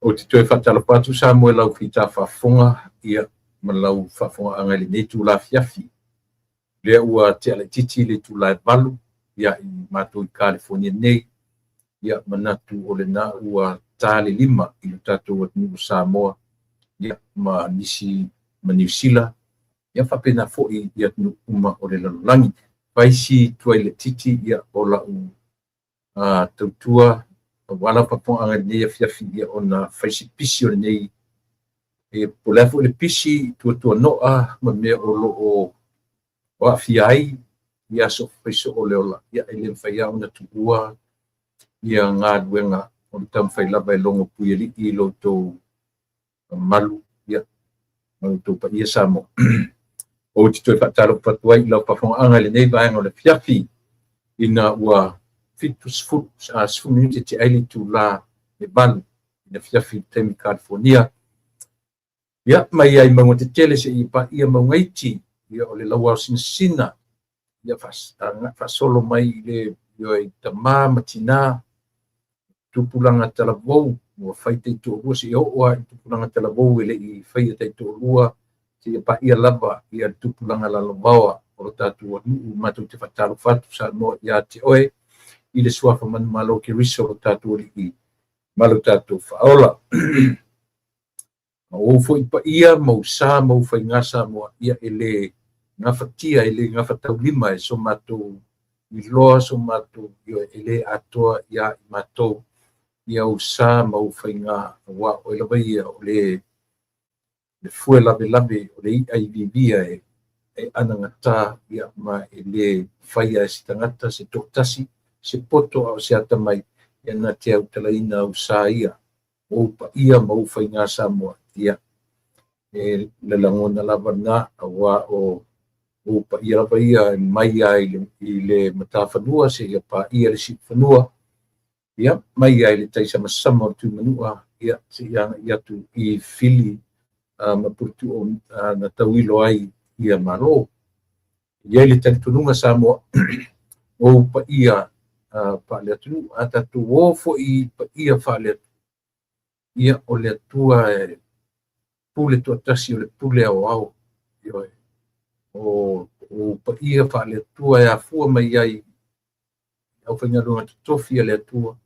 Ou te toe faatalofa atu Samoa i lau fita faafofoga, ia, ma lau faafofogaaga i lenei itula afiafi. Lea ua tea laitiiti le itula e 8 ia i matou i Kalifonia nei. Ia, manatu o lena ua ta le 5 i le tatou atunuu o Samoa, ia, ma nisi ma Niu Sila, ia faapena foi i atunuu uma o le lalolagi. Fai si tuai laitiiti ia o lau tautua aua lau faafofogaaga i lenei afiafi, ia ona fai si pisi o lenei, po o le a foi le pisi tuatuanoa ma mea o lo o aafia ai i aso faisoo o le ola. Ia, e le mafai lava ona tuua ia galuega o le taumafai lava e logo puialii i lo outou mamalu, ia, ma lo outou paia Samoa. Ou te toe faatalofa atu ai i lau faafofogaaga i lenei vaega o le afiafi, ina ua 70 minute te ai le itula e 8 i le afiafi i le taimi Kalifonia. Ia, mai ai mauga tetele seia paia mauga iti, ia, o le lauao sinasina, ia faasolo mai i le ioe tama ma tina, tupulaga talavou ua fai taitoalua seia oo lava i tupulaga talavou e le i faia taitoalua, seia paia lava ia le tupulaga lalovaoa o lo tatou atunuu. Matou te faatalofa atu Samoa ia te oe i le suafa manumalo o Keriso o lo tatou Alii ma lo tatou Faaola. Ma ou foi paia ma ou sa ma ou faiga Samoa, ia e le gafatia, e le gafataulima e so matou iloa, so matou e le atoa ia i matou ia ou sa ma ou faiga, aua oe lava ia o le fue lavelave o le i'a i vivia e anagata, ia, ma e le faia e se tagata se toatasi se poto a o se atamai, ia na te autalaina au sa ia, ou paia ma ou faiga Samoa. Ia, e le lagona lava na, aua o ou paia lava ia e mai ai i le matafanua seia paia le siufanua, ia, mai ai le taisamasama o le Tuimanua, ia, seia agai atu i fili ma puletuu na tauilo ai ia Malo. E i ai le talitonuga Samoa, ou paia faale-atunuu, a tatou o foi i paia faale-atunuu, ia, o le Atua e pule toatasi, o le pule aoao. Ioe. O paia faale-Atua e afua mai ai aufaigaluega totofi a le Atua,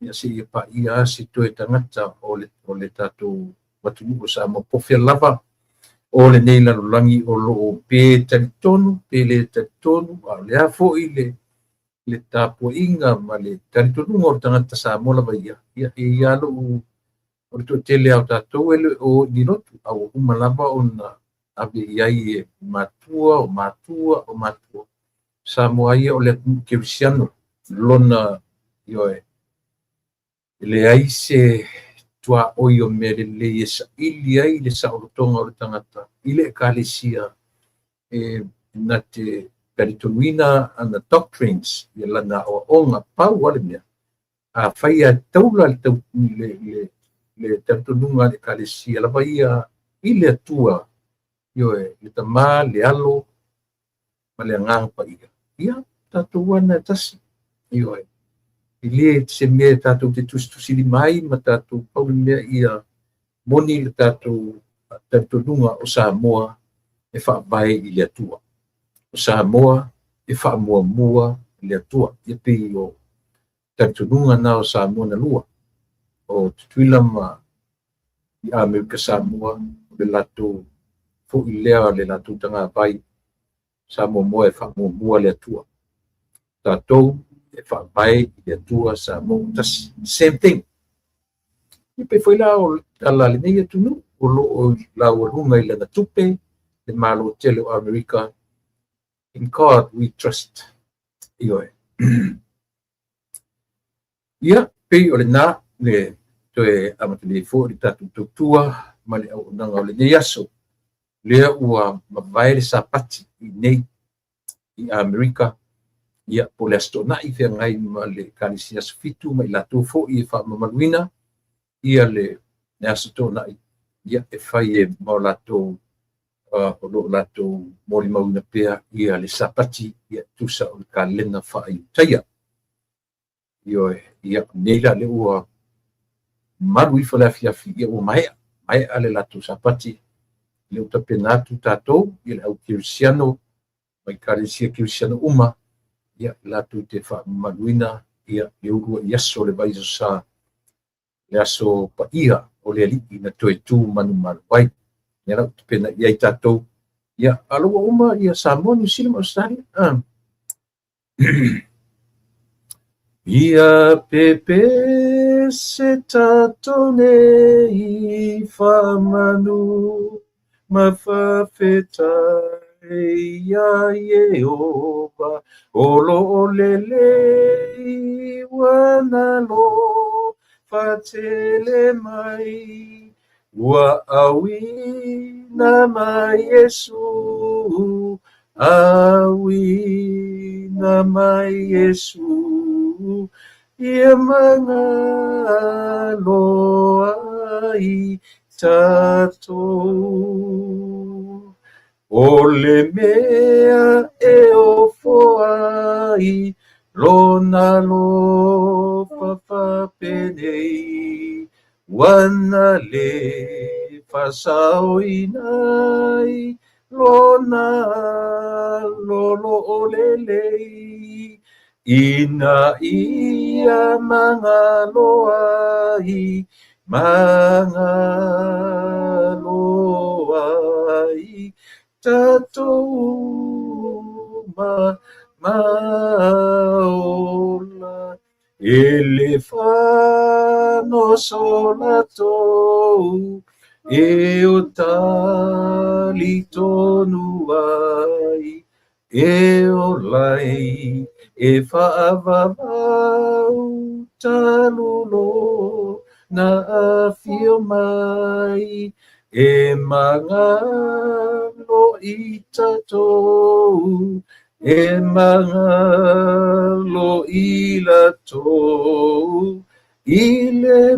ia seia paia se toe tagata o le tatou atunuu o Samoa, po o fea lava o lenei lalolagi o lo o pe talitonu, pe le talitonu, a o le a foi le tapuaiga ma le talitonuga o le tagata Samoa lava ia, ia e ia lou o le toatele o tatou e le o ni lotu, a ua uma lava ona ave i ai e matua, o matua, o matua. Samoa ia o le atunuu kerisiano, lona, ioe, e leai se tuaoi o mea lelei e saili ai le saolotoga o le tagata i le ekalesia e na te talitonuina ana doctrines, ia lana aoaoga. Pau lava le mea, a fai e taula le talitonuga a le ekalesia lava ia i le Atua, ioe, le Tama, le Alo ma le Agaga Paia, ia, tatou ana e tasi, ioe. E le se mea tatou te tusitusilima ai ma tatou pau le mea ia moni le tatou talitonuga o Samoa e faavae i le Atua. O Samoa e faamuamua i le Atua. Ia pei o talitonuga na o Samoa na lua, o Tutuila ma i Amerika Samoa, o le latou foi lea, le latou tagavai, Samoa moa e faamuamua le Atua. Tatou e faavae i le Atua Samoa tasi. Same thing. Ia pei foi la o tala a lenei atunuu o lo o laualuga i lana tupe, le Malo tele o Amerika, in God we trust. Ioe. Ia, pei o lena le toe amatalia foi le tatou tautua ma le auaunaga o lenei aso. Lea ua mavae le Sapati i nei i Amerika, ia, po o le Aso Toonai feagai ma le Ekalesia Aso Fitu ma i latou foi e faamamaluina ia le Aso Toonai, ia, e fai e ma o latou o lo o latou molimauina pea ia le Sapati, ia tusa o le kalena faaiutaia. Ioe, ia, nei la le ua Malu ifo le afiafi, ia ua maea, maea le latou Sapati, le ua tapena atu tatou, ia le au kerisiano, ma ekalesia kerisiano uma, ia latou te faamamaluina ia le uluai aso o le vaiaso sa, le aso paia o le Alii na toe tu manumanu ai. Ia la ua tapena i ai tatou, ia a o la ua uma ia Samoa, Niu Sila ma Ausetalia. Ia pepese tatou nei faamanu ma faafetai iā Ieova, o lo o lelei uana alofa tele mai. Ua auina mai Iesu, auina mai Iesu, ia magalo ai tatou. O le mea e ofo ai lona alofa faapenei, uana le faasaoina ai lona Alo o lo o lelei, ina ia magalo ai, magalo ai tatou uma ma ola. E le fanoso latou e o talitonu ai, e ola ai, e faavavau talu lona afio mai, e magalo i tatou, e magalo i latou, i le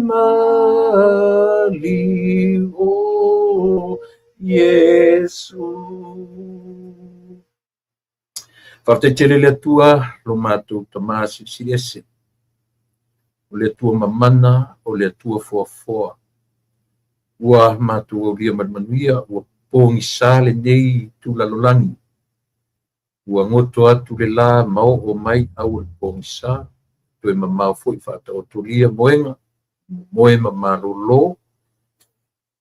maliu o Iesu. Faafetai tele le Atua lo matou Tama Silisili Ese, o le Atua mamana, o le Atua foafoa. Ua matou aulia ma le manuia, ua pogisa lenei itu lalolagi. Ua goto atu le la ma oo mai au o le pogisa, toe mamao foi faataotolia moega, moe ma malolo,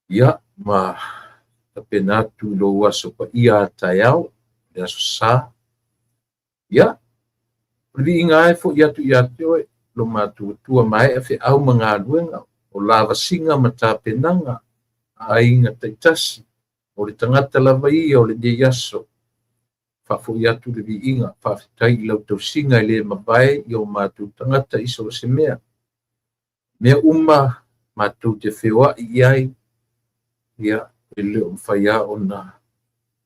ia ma tapena atu i lou aso paia a taeao, le aso sa. Ia, o le viiga e fo'i atu ia te oe, lo matou Atua maea feau ma galuega, o lavasiga ma tapenaga, a aiga taitasi, o le tagata lava ia o lenei aso. Faafoi atu le viiga, faafetai i lau tausiga e le mavae i o matou tagata i so o se mea. Mea uma matou te feoai i ai, ia, e le o mafai lava ona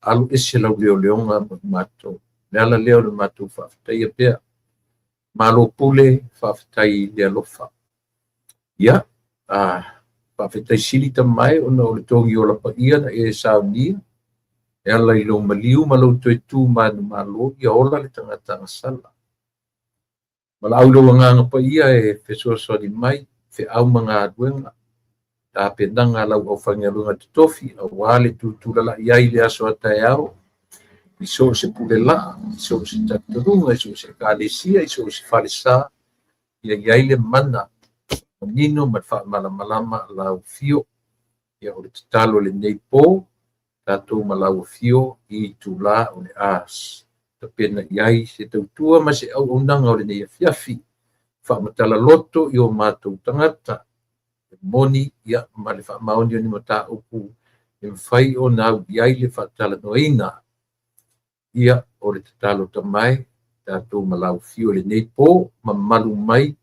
alu ese lau leoleoga ma matou. Le ala lea o le matou faafetaia pea. Malo pule, faafetai i le alofa. Ia, faafetai sili tamae ona o le togi ola paia na e saunia, e ala i lou maliu ma lou toe tu manumalo, ia ola le tagata agasala. Valaau i lou agaga paia e fesoasoani mai, feau ma galuega, tapenaga a lau aufaigaluega totofi, auā le tutulalai ai i le aso a taeao, i so o se pule laa, i so o se talitonuga, i so o se ekalesia, i so o se falesa, ia i ai le mana manino ma le faamalamalama a lau afio. Ia o le tatalo i lenei po, tatou ma lau afio i itulā o le a tapena i ai se tautua ma se auaunaga o lenei afiafi. Faamatala loto i o matou tagata, le moni ia ma le faamaoni o ni mataupu e mafai ona au i ai le faatalanoaina. Ia o le tatalo tamae, tatou ma lau afio i lenei po, mamalu mai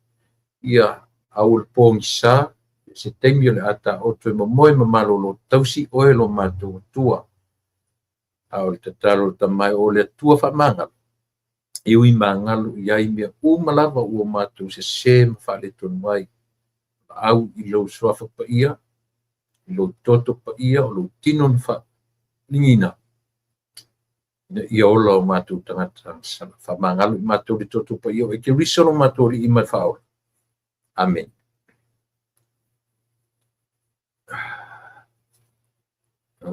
ia au o le pogisa, se taimi o le a taoto e momoe ma malolo tausi oe lo matou Atua. A o le tatalo tamae o le Atua faamagalo, e ui magalo i ai mea uma lava ua matou sesē ma faaletonu ai. Valaau i lou suafa paia, i lou toto paia, o lou tino na faaligiina, ina ia ola o matou tagata agasala. Faamagalo i matou le toto paia o Keriso lo matou Alii ma le Faaola. Amene. Ia,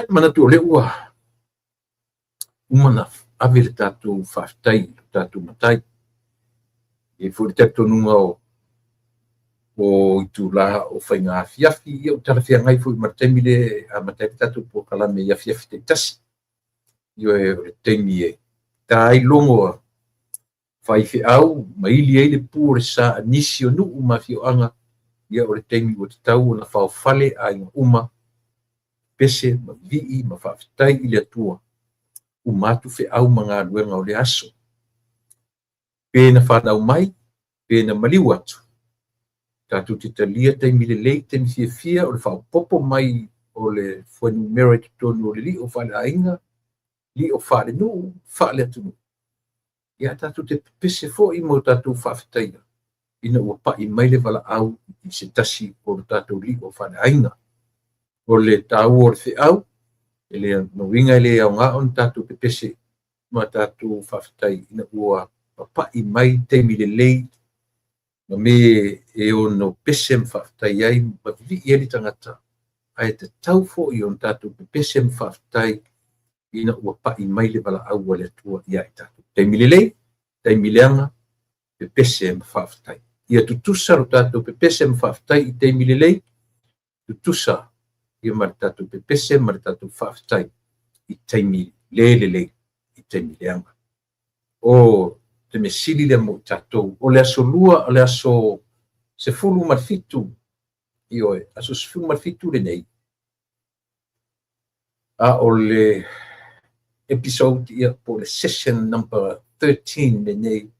manatu o lea ua uma ona ave le tatou faafetai i lo tatou Matai. E i ai foi le talitonuga o itula o faiga afiafi, ia ua talafeagai foi ma le taimi lea e amata ai le tatou polokalame i afiafi taitasi. Ioe, o le taimi e ta ai logo a faifeau ma ili ai le pu o le sa a nisi o nuu ma afioaga, ia o le taimi ua tatau ona faofale aiga uma, pese ma vivii ma faafetai i le Atua, uma atu feau ma galuega o lea aso. Pe na fanau mai, pe na maliu atu, tatou te talia taimi lelei, taimi fiafia o le faaopoopo mai o le fuainumera i totonu o le lio faaleaiga, lio faalenuu, faaleatunuu. Ia tatou te pepese foi ma o tatou faafetaia ina ua pai mai le valaau i se tasi o le tatou lio faaleaiga. O le taua o le feau, e le uiga e le aoga ona tatou pepese ma tatou faafetai ina ua papai mai taimi lelei ma me e ono pese ma faafetai ai ma vivii ai le tagata, ae tatau foi ona tatou pepese ma faafetai ina ua pai mai le valaau a le Atua ia i tatou. Taimi lelei, taimi leaga, pepese ma faafetai. Ia tutusa lo tatou pepese ma faafetai i taimi lelei, tutusa ia ma le tatou pepese ma le tatou faafetai i taimi le lelei, i taimi leaga. O te mea sili lea mo i tatou. O le aso lua, o le aso 17, ioe, aso 17 lenei, a o le episode, ia, po o le session number 13 lenei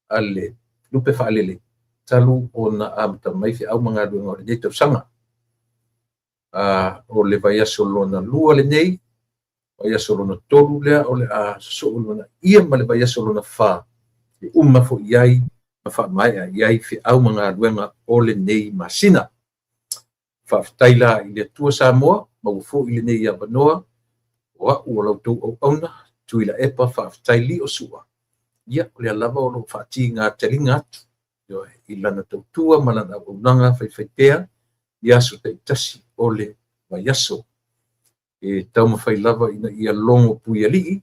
a le Lupe Faalele talu ona amata mai feau ma galuega o lenei tausaga. O le vaiaso lona lua lenei, vaiaso lona tolu lea o le a sosoo lona ia ma le vaiaso lona fa e uma foi i ai ma faamaea i ai feau ma galuega o lenei masina. Faafetai la i le Atua Samoa, maua foi lenei avanoa, o au o la outou auauna, Tuilaepa Faafetai Lio Sua, ia o lea lava o lo o faatiga taliga atu i lana tautua ma lana auaunaga faifaipea i aso taitasi o le vaiaso. E taumafai lava ina ia logo puialii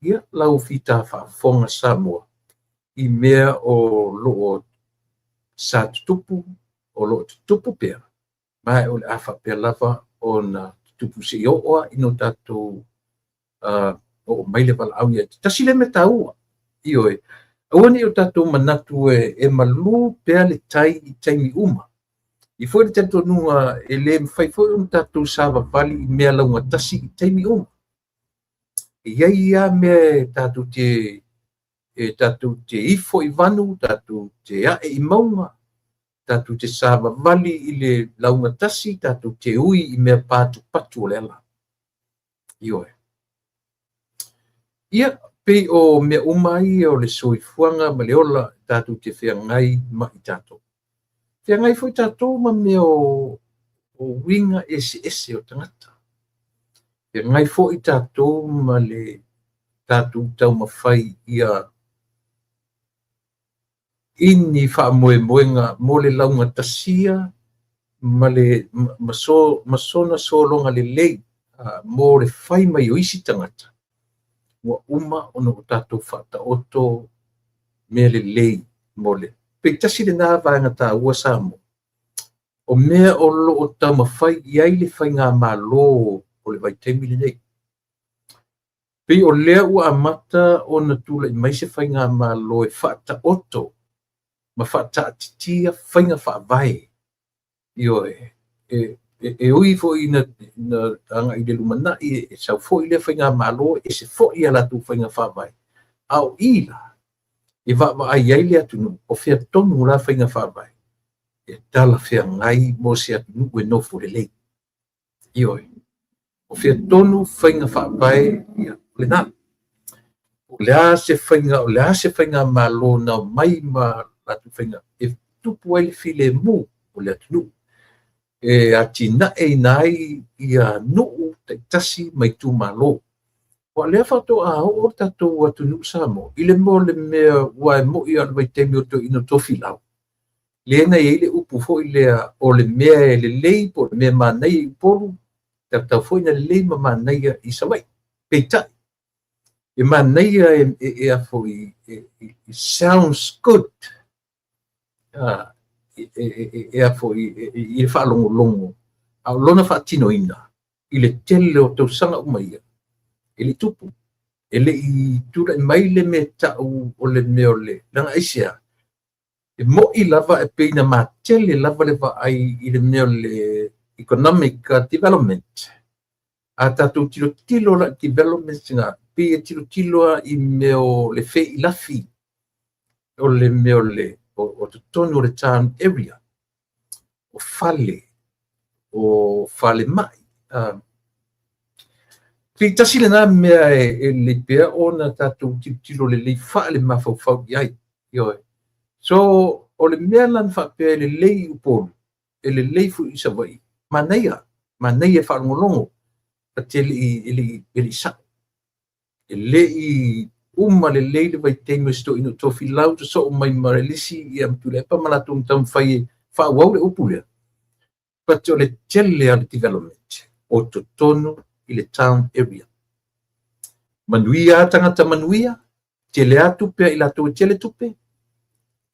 ia lau fita faafofoga Samoa i mea o loo sa tutupu, o loo tutupu pea, ma o le a faapea lava ona tutupu seia oo lava ina tatou oo mai le valaau ia te tasi le mea taua. Ioe, aua ne i o tatou manatu e malū pea le tai i taimi uma. E i ai foi le talitonuga e le mafai foi ona tatou savavali i mea laugatasi i taimi uma. E i ai lava mea e tatou te ifo i vanu, tatou te ae i mauga, tatou te savavali i le laugatasi, tatou te ui i mea patupatu o le ala. Ioe. Ia, pei o mea uma ia o le soifuaga ma le ola tatou te feagai ma i tatou. Feagai foi tatou ma mea o uiga eseese o tagata. Feagai foi tatou ma le tatou taumafai ia ini faamoemoega mo le laugatasia ma le ma sona sologa lelei mo le fai mai o isi tagata, ua uma ona o tatou faataoto mea lelei mo le pei tasi lena vaega taua Samoa, o mea o lo o taumafai i ai le faigamalo o le vaitaimi lenei. Pei o lea ua amata ona tulai mai se faigamalo e faataoto ma faataatitia faiga faavae. Ioe, e ui foi ina agai i le lumanai e sau foi lea faigamalo, e ese foi a latou faiga faavae, a o i la e vaavaai ai le atunuu o fea tonu la faiga faavae e talafeagai mo se atunuu e nofo lelei. Ioe, o fea tonu faiga faavae ia lena. O le a se faiga, o le a se faigamalo na omai ma latou faiga e tupu ai le filemu o le atunuu. e atinaeina ai ia nuu taitasi ma itumalo. Aua o lea faatoa oo le tatou atunuu Samoa i le mea o le mea ua e moi lava o le vaitaimi o toeaiina o Tofilau, lea na i ai le upu foi lea o le mea e lelei po o le mea e manaia i Upolu, e tatau foi ona lelei ma manaia i Savaii. Peitai, e manaia e a foi, it sounds good e a foi i le faalogologo, a o lona faatinoina i le tele o tausaga uma ia, e le i tupu. E le i tulai mai le mea e tau o le mea o le leaga aisea? E moni lava e pei na matele lava le vaai i le mea o le economic development. A tatou tilotilo la i development na, pei e tilotilo lava i mea o le feilafi o le mea o le o totonu o le town area, o fale, o falemai. Pei tasi lena mea e lelei pea ona tatou tilotilo lelei faale-mafaufau i ai. Ioe. So, o le mea la na faapea e lelei i Upolu, e lelei foi i Savaii, manaia, manaia e faalogologo, but e le i sao. E le i uma lelei le vaitaimi o si toeaina o Tofilau sosoo mai ma le isi ia Tuilaepa ma latou na taumafai e faaauau le upu lea. But o le tele lava o le development o totonu i le town area. Manuia lava tagata manuia, tele lava tupe a i latou e tele tupe,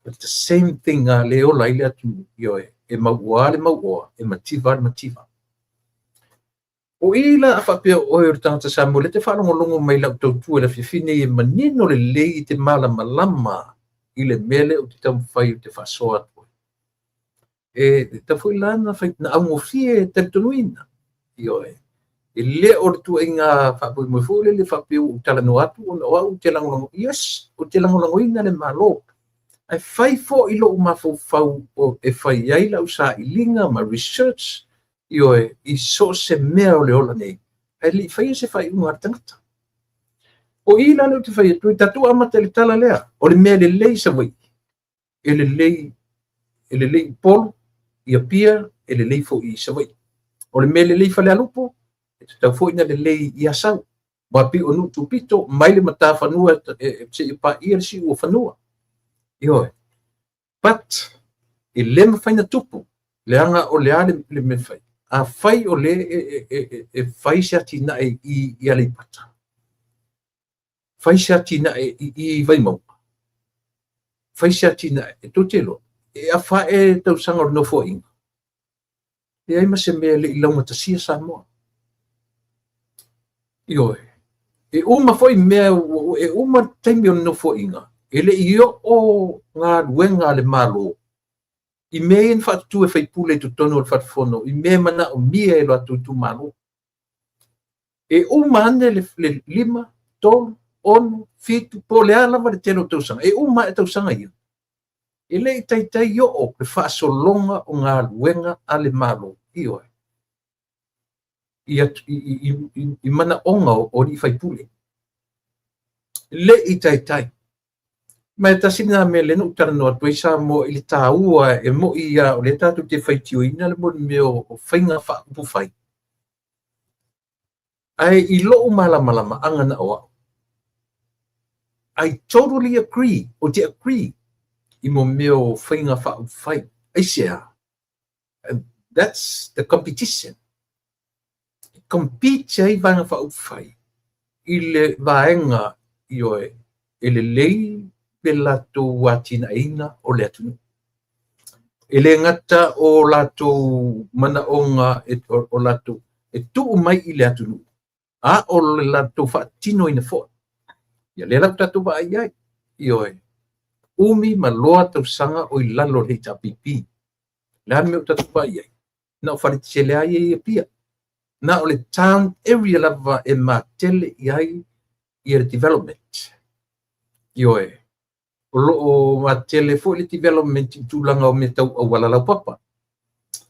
but the same thing lava lea e ola ai le atunuu, ioe, e mauoa le mauoa, e mativa le mativa. O i la a faapea o oe o le tagata Samoa lea e te faalogologo mai i lau tautua i le afiafi nei e manino lelei i te malamalama i le mea lea ou te taumafai ou te faasoa atu ai. E tatau foi la ona augofie e talitonuina. Ioe. E le o le tuuaiga faamoemoe foi lele faapea ua ou talanoa atu ona o au ou te lagolago. Yes, ou te lagolagoina le Malo. Ae fai foi lou mafaufau e fai ai lau sailiga ma research, ioe, i so o se mea o le ola nei, ae le i faia se faaiuga a le tagata. O i la lea ou te fai atu ai, tatou amata i le tala lea, o le mea lelei i Savaii, e lelei, e lelei i Upolu, i Apia, e lelei foi i Savaii. O le mea lelei i Falealupo, e tatau foi ona lelei i Asau. Aua pei o nuu tupito mai le matafanua seia paia le siu o fanua. Ioe. But, e le mafai ona tupu, leaga o le a le mea e fai? Afai o lea e fai se atinae i Aleipata, fai se atinae i Vaimauga, fai se atinae, e tou te iloa, e afa ae tausaga o le Nofoaiga, leai ma se mea e le i laugatasia Samoa. Ioe. E uma foi mea, e uma le taimi o le Nofoaiga, e le i oo galuega a le Malo i mea ia na faatutu e faipule i totonu o le Fale Fono, i mea e manaomia e lo latou itumalo. E uma ane le 5, 3, 6, 7, po o le a lava le tele o tausaga, e uma ae tausaga ia, e le i taitai oo le faasologa o galuega a le Malo, ioe, i manaoga o alii faipule. E le i taitai. Ma e tasi lena mea lea na ou talanoa atu ai Samoa i le taua e moi lava o lea tatou te faitioina le mea o faiga faaupufai. Ae i lou malamalamaaga na o au, I totally agree, ou te agree i mea o faiga faaupufai. Aisea? That's the competition. E compete ai vaega faaupufai i le vaega, ioe, e lelei le latou atinaeina o le atunuu. E le gata o latou manaoga o latou e tuu mai i le atunuu, a o le latou faatinoina foi. Ia lea la ua tatou vaai i ai, ioe, umi ma loa tausaga o i lalo o le HRPP. O le a le mea ua tatou vaai i ai? Na o faletetele lava ia i Apia. Na o le town area lava e matele i ai ia le development. Ioe, o lo o matele foi le development i tulaga o mea tau auala laupapa.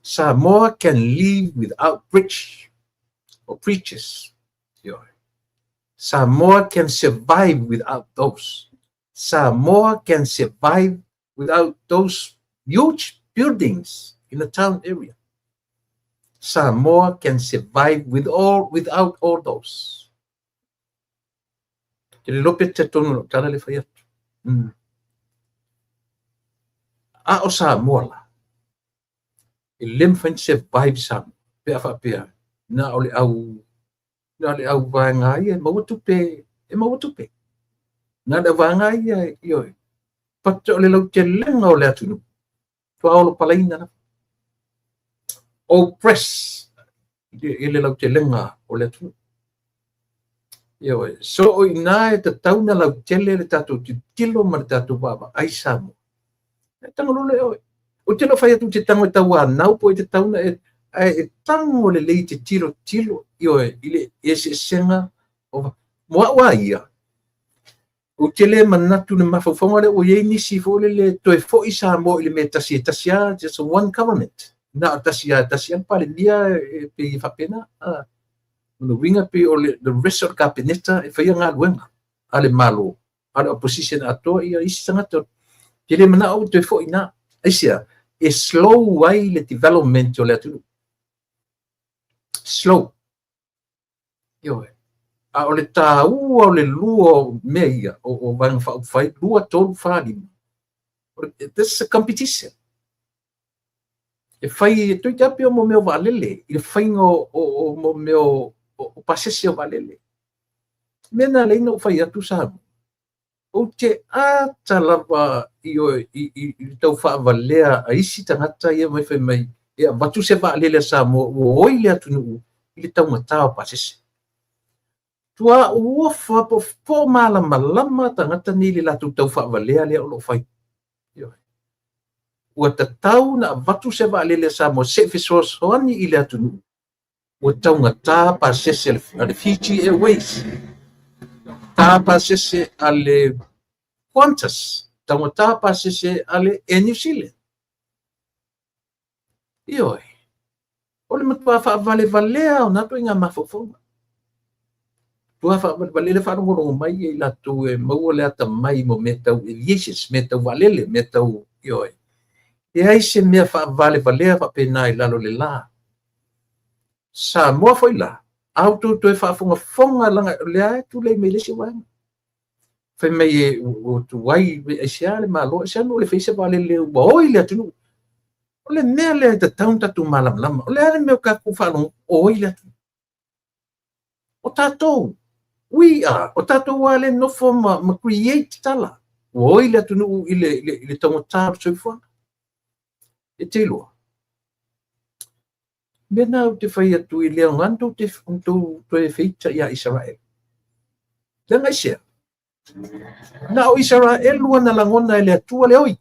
Samoa can live without bridge or bridges. Ioe. Samoa can survive without those. Samoa can survive without those huge buildings in the town area. Samoa can survive with all, without all those. Te le lope te tonu lau tala le fai atu. A o Samoa la, e le mafai ona survive Samoa pe a faapea na o le au na o le au vaega ia e maua tupe, e maua tupe. Na o le au vaega ia, ioe. But o le lautelega o le atunuu, tuaolo palaina lava. Oppress i le lautelega o le atunuu. Ioe. So o i ina e tatau ona lautele le tatou tilotilo ma le tatou vaavaai Samoa. E tago loa lea oe. Ou te le o fai atu ou te tago e tauanau po o e tatau ona e, ae e tago lelei e te tilotilo, ioe, i le eseesega o, mo au lava ia, ou te le manatu i le mafaufauga lea ua i ai nisi foi lele toe foi Samoa i le mea tasi e tasi lava, just one government. Na o tasi lava, tasi lava le Palemia e pei e faapena. O le uiga pei o le the rest o le Kapeneta e faia galuega a le Malo, a le opposition atoa ia isi tagata. Ou te le manao au e toe foi i ina. Aisea? E slow ai le development o le atunuu. Slow. Ioe. A o le taua o le lua o mea ia, o Vaega Faaupufai, 2, 3, 4, 5. This is a competition. E fai, e toeitiiti lava pei o mea o vaalele, i le faiga o mea o pasese o vaalele. O mea na lea na ou fai atu Samoa, ou te ata lava i, i, i, i le tau faavalea a isi tagata ia mai fai mai e avatu se vaalele a Samoa ua oi le atunuu i le taugata o pasese. Tua uofa po po malamalama tagata nei i le latou tau faavalea lea o lo o fai. Ua tatau ona avatu se vaalele a Samoa se i fesoasoani i le atunuu ua taugata pasese a le Fiji Airways, taugata pasese a le Qantas, taugata pasese a le Air New Zealand. Ioe, o le matua faavalevalea o na ituaiga mafaufauga. Matua faavalevalea le faalogologo mai ia i latou e maua le atamai mo mea tau aviations, mea tau vaalele, mea tau, ioe. Leai se mea faavalevalea faapena i lalo o le la. Samoa foi la, a outou toe faafogafoga leaga o lea e tulei mai le isi vaega. Fai mai e ua tuai, aisea le Malo, aisea le fai se vaalele ua oi le atunuu. O le mea lea e tatau ona tatou malamalama. O le a le mea o tatou faalogo oi le atunuu. O tatou, we are, o tatou lava le nofo ma create tala. Ua oi le atunuu i le taugata o le soifuaga. E te iloa. Mea na ou te fai atu i le aoga na tou toe feita ia Isaraelu. Leaga aisea? Na o Isaraelu na lagona e le Atua le oi.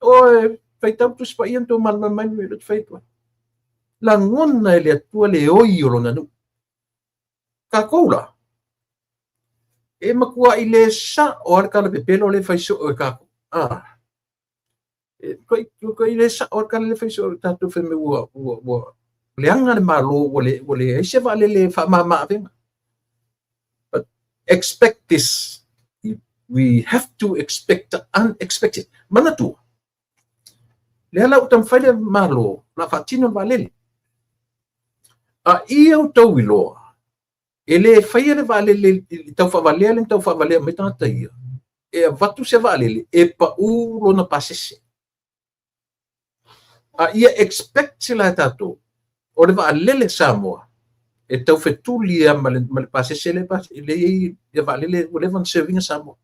Oe, faitau Tusi Paia na tou malamalama mai le mea lea ou te fai atu ai. Lagona e le Atua le oi o lona nuu. Tatou la, e matuai le sao lava le tala pepelo lea e fai soo e tatou. Ah. E matuai le sao le tala lea e fai soo e tatou fai mai ua leaga le Malo, ua leai se vaalele e faamama avega. But expect this. We have to expect the unexpected. Manatua, lea la ua taumafai le Malo la faatino le vaalele. A ia outou iloa, e le faia le vaalele i tau faavalea le tau faavalea mai tagata ia, e avatu se vaalele e pau lona pasese. A ia expect la e tatou, o le vaalele Samoa, e tau fetuli ia ma le pasese le le i ia vaalele ua leva ona serve ina Samoa.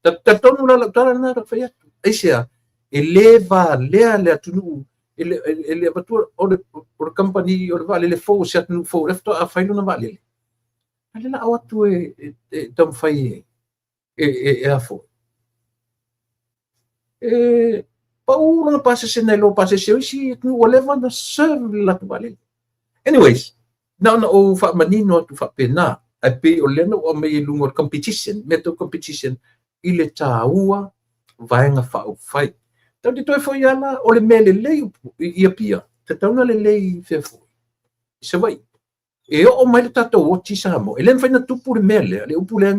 Talitonu la lau tala lena na fai atu. Aisea, e le valea le atunuu, e le avatua o le kamupani o le vaalele fou, o se atunuu fou, lea faatoa fai lona vaalele. A lea la o atu e taumafai e a foi. E pau lona pasese nai lo pasese o isi atunuu ua leva ona serve le latou vaalele. Anyways, na ona ou faamanino atu faapena, ae pei o lea na ou aumai i luga o le competition, mea tau competition, i le taua Vaega Faaupufai. Tatou te toe foi lava la, o le mea lelei i Apia, tatau ona lelei fea foi, i Savaii. E oo mai le tatou oti i Samoa, e le mafai ona tupu le mea lea, le upu lea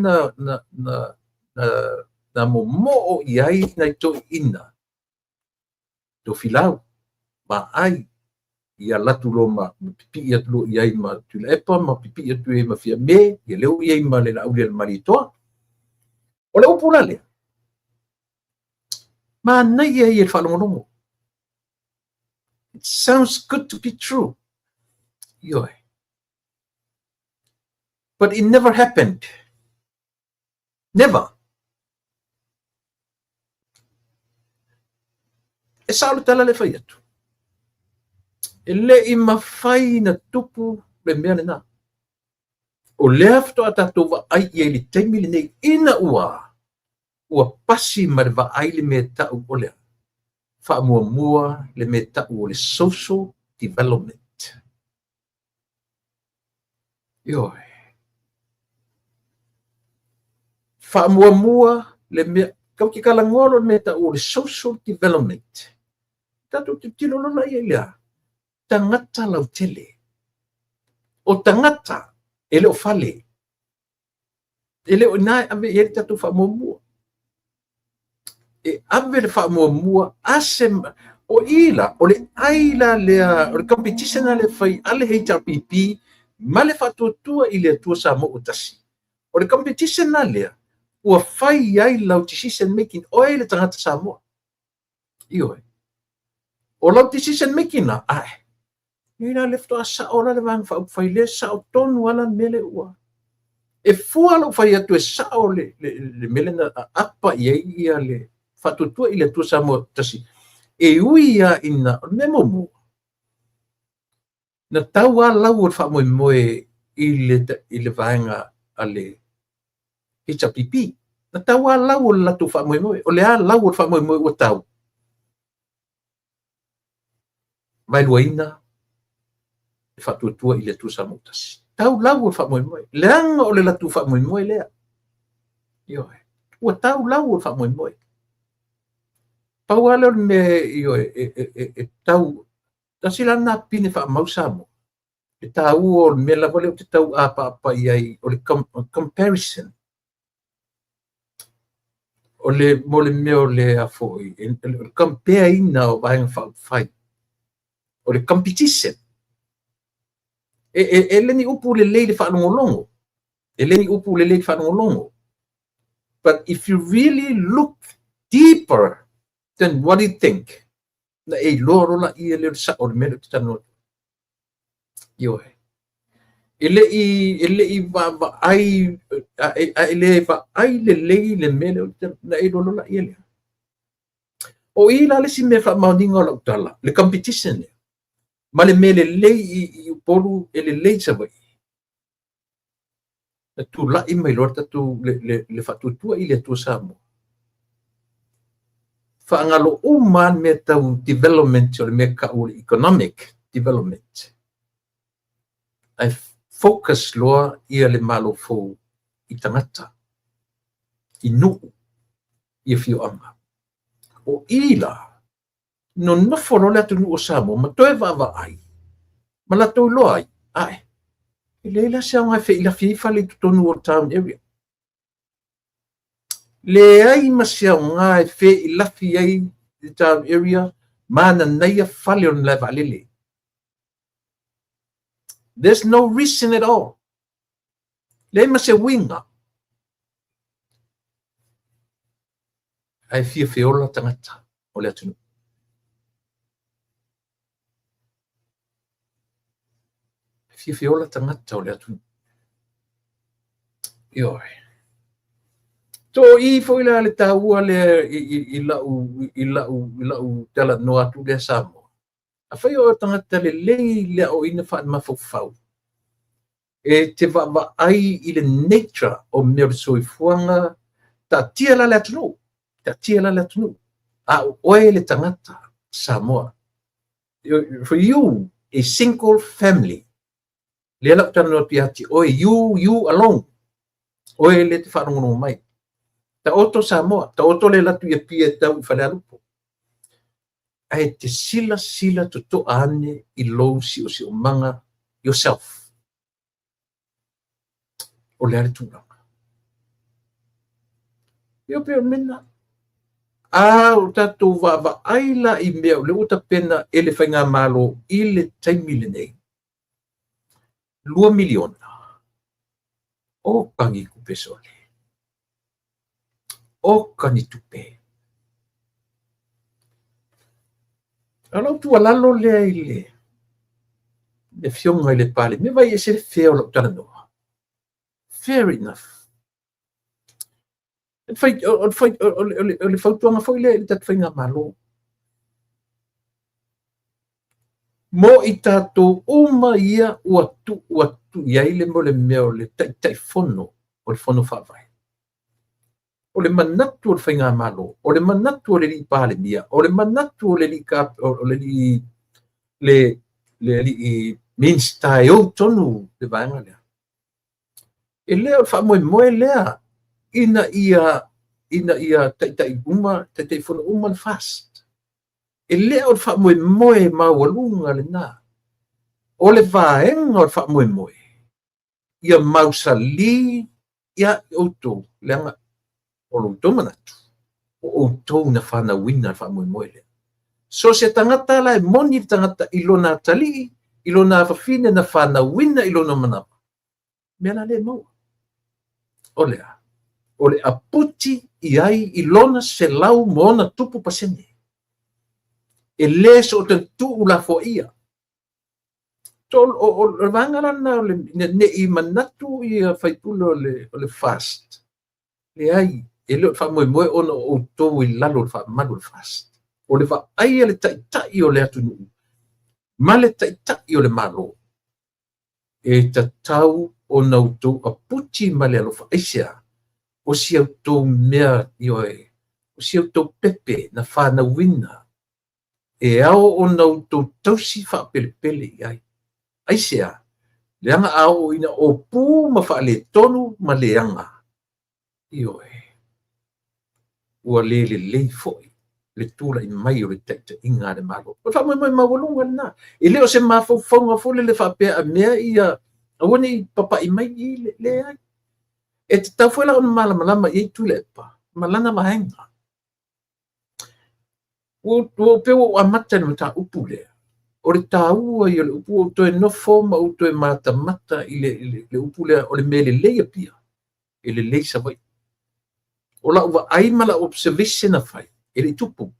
na momoo i ai nai toeaiina, Tofilau, Vaai, Ia alu atu loa ma pipii atu loa i ai ma Tuilaepa ma pipii atu i ai ma Fiame, ia lea ua i ai ma le Laaulialemalietoa. O le upu la lea, manaia ia i le faalogologo. It sounds good to be true. Ioe. But it never happened. Never. E sao le tala lea e fai atu. E le i mafai na tupu le mea lena. O lea faatoa tatou vaai i ai i le taimi lenei ina ua ua pasi ma le vaai le mea tau o le a? Faamuamua le mea tau o le social development. Ioe. Faamuamua le mea, tatou te talanoa loa i le mea tau o le social development. Tatou tilotilo loa la i ai i le a? Tagata lautele. O tagata e le o fale. E le o i ina e ave i ai le tatou faamuamua. E ave le faamuamua a se o i la, o le ai la lea, o le competition la lea e fai a le HRPP ma le Faatuatua i le Atua Samoa ua Tasi. O le competition la lea, ua fai ai lau decision making, oe le tagata Samoa. Ioe. O lau decision making la, ae, nei la lea faatoa sao la le Vaega Faaupufai lea, sao tonu lava la le mea lea ua. E fua lou fai atu e sao le, le, le mea lea na aapa i ai ia le Faatuatua i le Atua Samoa Tasi. E ui lava ina, o le mea muamua, na tau lava lau o le faamoemoe i le, i le vaega a le HRPP. Na tau lava lau o le latou faamoemoe. O le a lau o le faamoemoe ua tau? Vaeluaina le Faatuatua i le Atua Samoa Tasi. Tau lau o le faamoemoe. Leaga o le latou faamoemoe lea. Ioe. Ua tau lau o le faamoemoe. Pau lava lea o le mea ioe, e, e, e, e tau Tasi la lena pine faamau Samoa, le taua o le mea lava lea ou te tau apaapa i ai, o le comparison. O le, mo le mea o le a foi, o le compare ina o Vaega Faaupufai, o le competition. E, e, e le ni upu lelei i le faalogologo, e le ni upu lelei i le faalogologo. But if you really look deeper than what you think, na e iloa loa laia lea o le sao o le mea lea ou te talanoa atu ai. Ioe. E le i, e le i vaavaai, a e, a e le vaai lelei le mea lea ou te, na e iloa loa laia lea. O i la le isi mea faamaoniga o lau tala, le competition lea, ma le mea lelei i, i Upolu e lelei i Savaii. Na tulai mai loa le tatou le, le, le faatuatua i le Atua Samoa. Faagalo uma lava le mea tau development o le mea tau o le economic development. Ae focus loa ia le Malo fou i tagata, i nuu, i afioaga. O i la, nonofo loa le atunuu o Samoa ma toe vaavaai ma latou iloa ai, ae, e leai la se aoga e feilafi ai fale i totonu o le town area. Leai ma se aoga e feilafi ai le town area ma nanaia fale o le malae vaalele. There's no reason at all. Leai ma se uiga. Ae fia feola tagata o le atunuu. Fia feola tagata o le atunuu. Ioe. To i foi la le taua lea i, i, i lau, i lau, i lau talanoa atu lea Samoa. Afai o tagata lelei le aoaoina faale-mafaufau, e te vaavaai i le nature o mea o le soifuaga, taatia la le atunuu, taatia la le atunuu, a o oe le tagata Samoa. For you, a single family, lea la ou talanoa atu ia te oe, you, you alone, oe lea te faalogologo mai. Taoto Samoa, taoto le alu atu i Apia e tau i Falealupo. Ae te silasila totoa ane i lou siosiomaga yourself. O le a le tulaga? Ia pei o le mea lena. A o tatou vaavaai la i mea o lea ua tapena e le Faigamalo i le taimi lenei, $2 miliona. Oka ni tupe sole. Oka ni tupe. O lau tuualalo lea i le Afioga i le Palemia, vaai e ese le fea o lau talanoa. Fair enough. O le fautuaga foi lea i le tatou Faigamalo, mo i tatou uma ia ua tuu atu i ai le mea o le Taitaifono o le Fono Faavae. O le manatu o le Faigamalo, o le manatu o le alii Palemia, o le manatu o le alii le alii Minisita e ou tonu le vaega lea. E le o le faamoemoe lea ina ia taitai uma, Taitaifono uma le FAST. E le o le faamoemoe maualuga lena. O le vaega o le faamoemoe, ia mausali ia outou, leaga o lo outou manatu, o outou na fanauina le faamoemoe lea. So se tagata la e moni le tagata i lona atalii, i lona afafine na fanauina i lona manawa, mea la le maua. O le a? O le aputi i ai i lona 100+%. E le so o te tuu la foia. O le vaega la lena o le nei manatu ia faipule o le FAST. Leai, e le o le faamoemoe ona o outou i lalo o le faamalu o le FAST. O le vaai a le taitai o le atunuu ma le taitai o le Malo, e tatau ona outou aputi ma le alofa aisea, o si outou mea, ioe, o si outou pepe na fanauina, e ao ona outou tausi faapelepele i ai. Aisea, leaga a oo ina opu ma faaletonu ma leaga, ioe, ua le lelei foi le tulai mai o le taitaiga a le Malo. O le faamoemoe maualuga lena. E le o se mafaufauga foi lele faapea a mea ia aua ne i papai mai i le leai. E tatau foi la ona malamalama i ai Tuilaepa ma lana vaega. Ua pei ua ou amata i le mataupu lea. O le taua ia o le upu, ua ou toe nofo ma ou toe matamata i le upu lea, o le mea lelei Apia, e lelei Savaii. O lau vaai ma lau observation na fai, e le i tupu.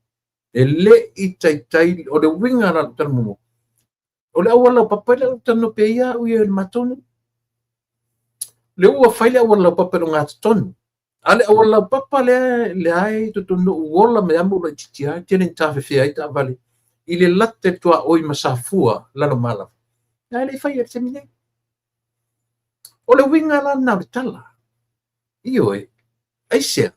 E le i taitai, o le uiga la o le tala muamua. O le auala laupapa lea o talanoa pea ia au ia i le matou nuu. Le ua fai le auala laupapa i le ogatotonu. A le auala laupapa lea lea e totonu ou ola mai lava ma ou laitiiti lava, tele ina tafefea ai taavale i le lata i le tuaoi ma Safua Lalomalava. Ae le i faia i le taimi nei. O le uiga la lena o le tala. Ioe, aisea,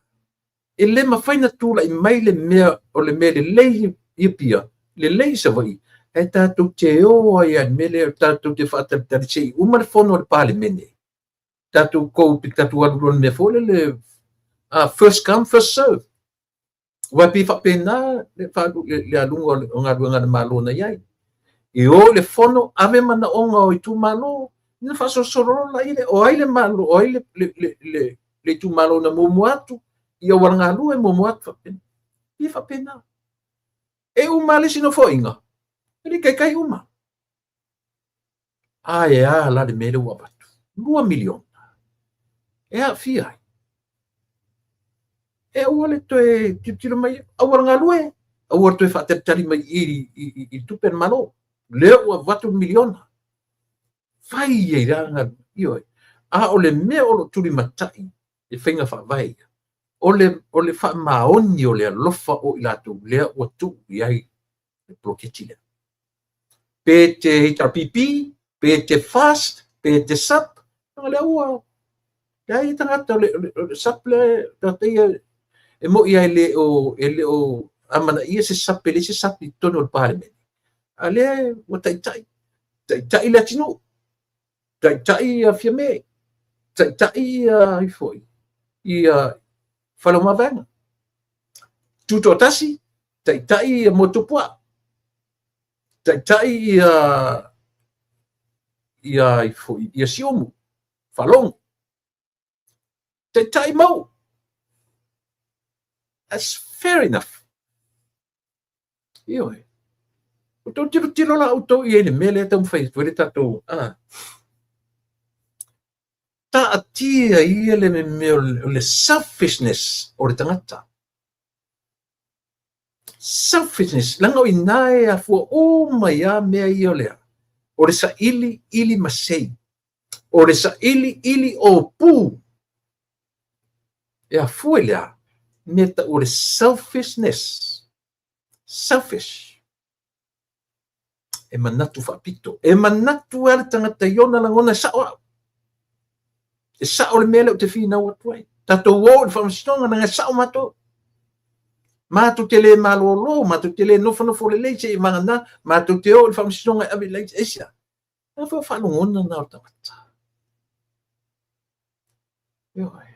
e le mafai na tulai mai le mea o le mea lelei i Apia, lelei i Savaii, ae tatou te o ai lava i le mea lea, tatou te faatalitali se i uma le fono a le Palemene, tatou kou, tatou alu loa i le mea foi lele, first come, first serve. Aua pei e faapena le aluga o galuega a le Malo na i ai. E o i le fono, ave manaoga o itumalo, ona faasolosolo loa lea, o ai le Malo, o ai le itumalo na muamua atu, i auala galue muamua atu faapena. Ia faapena. E uma le isi nofoaiga, e le taitai uma. Ae a la le mea lea ua avatu? 2 miliona. E aafia ai. E aua le toe tilotilo mai, auala galue, aua le toe faatalitali mai i tupe a le Malo. Lea ua avatu le miliona. Fai ai la galuega. Ioe. A o le mea o lo o tulimatai e faiga faavae ia, o le faamaoni o le alofa o i latou lea ua tuu i ai le poloketi lea. Pe te HRPP, pe te FAST, pe te SUP, lea ua leai tagata o le SUP lea tagata ia e moi lava e le o amanaia se SUP, e leai se SUP i totonu o le Palemene. A lea ua taitai, taitai le atunuu, taitai ia Fiame, taitai ia foi ia Faleomavaega. Tutoatasi, taitai ia Motuopuaa, taitai ia foi ia Siumu, Faalogo, taitai Mau. That's Fair enough. Ioe. Ua tou tilotilo la outou i ai i le mea lea e taumafai atu ai le tatou, a? Taatia ia le mea o le selfishness o le tagata. Selfishness, leaga o i ina e afua uma ai lava mea ia o le a? O le saili ili masei. O le saili ili ōpū. E afua i le a? Mea tau o le selfishness. Selfish. E manatu faapito. E manatu lava le tagata i ona lagona e sao au. E sao le mea lea ou te finau atu ai. Tatou o i le faamasinoga leaga e sao matou. Matou te le malolo, matou te le nofonofo lelei seia vagana, matou te o i le faamasinoga e ave i ai. Aisea? Leaga foi o faalogona na o le tagata. Ioe.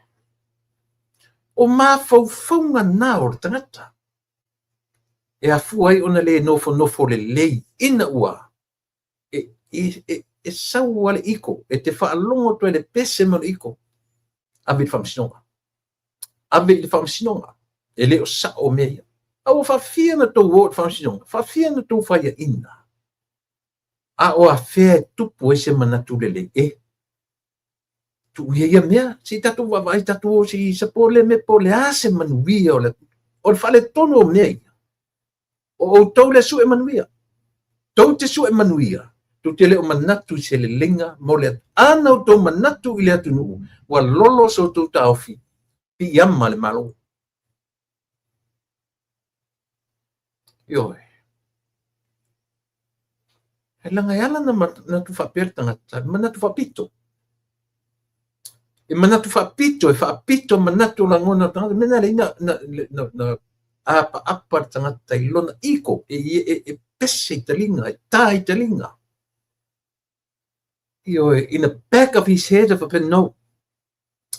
O mafaufauga na o le tagata e afua ai ona le nofonofo lelei ina ua e, e, e, e sau lava le ego, e te faalogo atu ai le pese ma le ego, ave i le faamasinoga. Ave i le faamasinoga. E le o sao mea ia. A ua faafia ona tou o i le faamasinoga, faafia ona tou faiaina. A o afea e tupu ai se manatu lelei? E tuu ia ia mea, se i tatou vaavaai tatou o se i support lea mea po o le a se manuia o le o le faaletonu o mea ia. O outou le sue manuia. Tou te sue manuia, tou te le o manatu i se leleiga mo le a na outou manatu i le atunuu, ua lolo so outou taofi, piiama le Malo. Ioe. E leaga e ala ona manatu faapea le tagata, e manatu faapito. E manatu faapito, e faapito manatu o lagona o le tagata. Mea na lea na, na, na, na apaapa le tagata i lona ego, e, e, e pese i taliga, e tā i taliga. Ioe, in the back of his head, e faapea, no,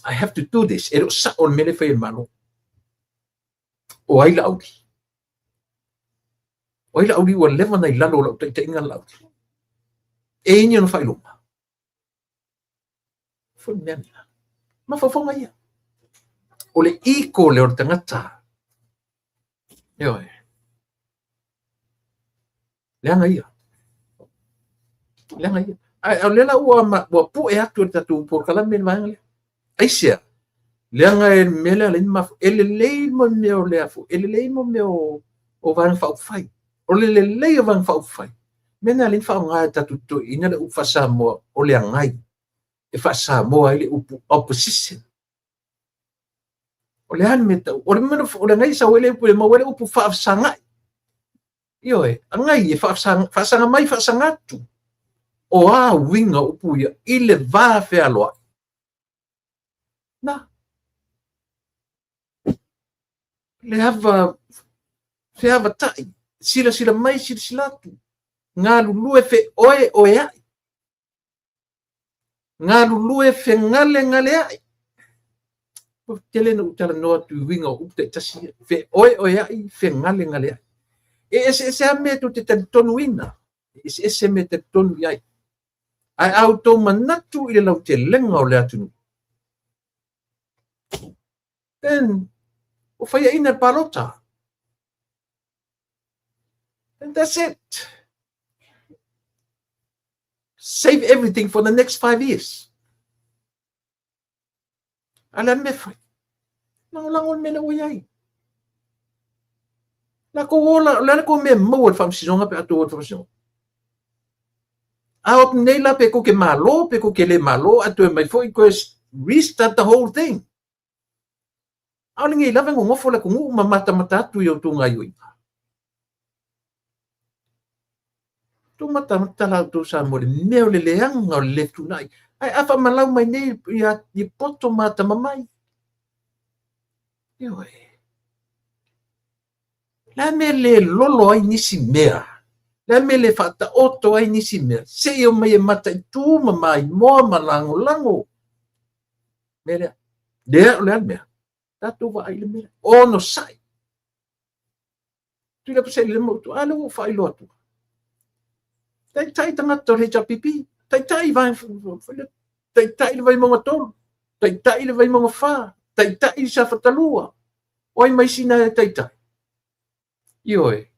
I have to do this. E le o sao le mea lea e fai e le Malo. O ai Laauli? O ai Laauli ua leva ona i lalo o lau taitaiga Laauli? E i ai ni ona faailoga? Foi mea lena. Mafaufauga ia. O le ego lea o le tagata. Ioe. Leaga ia. Leaga ia. Ae o lea la ua, ua pue atu e le tatou polokalame le vaega lea. Aisea? Leaga e le mea lea alai mafu. E lelei mo mea o le afu. E lelei mo mea o, o vaega faaupufai. O le lelei o vaega faaupufai. Mea na alai faaaoga e tatou toeaiina le upu faa-Samoa o le agai. E faa-Samoa ai le upu opposition. O le a le mea tau? O le mea o le agai e sau ai le upu e maua ai le upu faafesagai. Ioe, agai e faasaga mai faasaga atu. O a uiga o upu ia i le va fealoai? Na. Le ava feavatai, silasila mai silasila atu, galulue feoeoeai. Galulue fegalegaleai. Ua tele na ou talanoa atu i uiga o upu taitasi ia. Feoeoeai, fegalegaleai. E eseese lava mea tou te talitonuina. E eseese mea e talitonu i ai. Ae a outou manatu i le lautelega o le atunuu, then ua faiaina le palota. And that's it. Save everything for the next 5 years. A le a le mea fai? Lagolago le mea lea ua i ai. Lakou ola, o le a le kou mea e maua i le faamasinoga pe a tou o i le faamasinoga? A o atu nei la pe kou te malo, pe kou te le malo, ae toe mai foi toe restart the whole thing. ʻAʻole nei lava e nonofo le atunuu ma matamata atu i outou gaioiga. Tou matamata la outou Samoa i le mea o le leaga o le le fetuunai. Ae a faamalau mai nei ia, i poto ma atamamai. Ioe. Le a mea le lolo ai nisi mea? Le a mea le faataoto ai nisi mea? Se i omai e mataitu ma maimoa ma lagolago. Mea lea. Lea o le a le mea? Tatou vaai i le mea. Onosai. Tuilaepa Sailele Mautu, a lea ua ou faailoa atu. Taitai tagata o le HRPP, taitai vaega, taitai le Vaimauga 3, taitai le Vaimauga 4, taitai le Safata 2. O ai ma isi na e taitai? Ioe.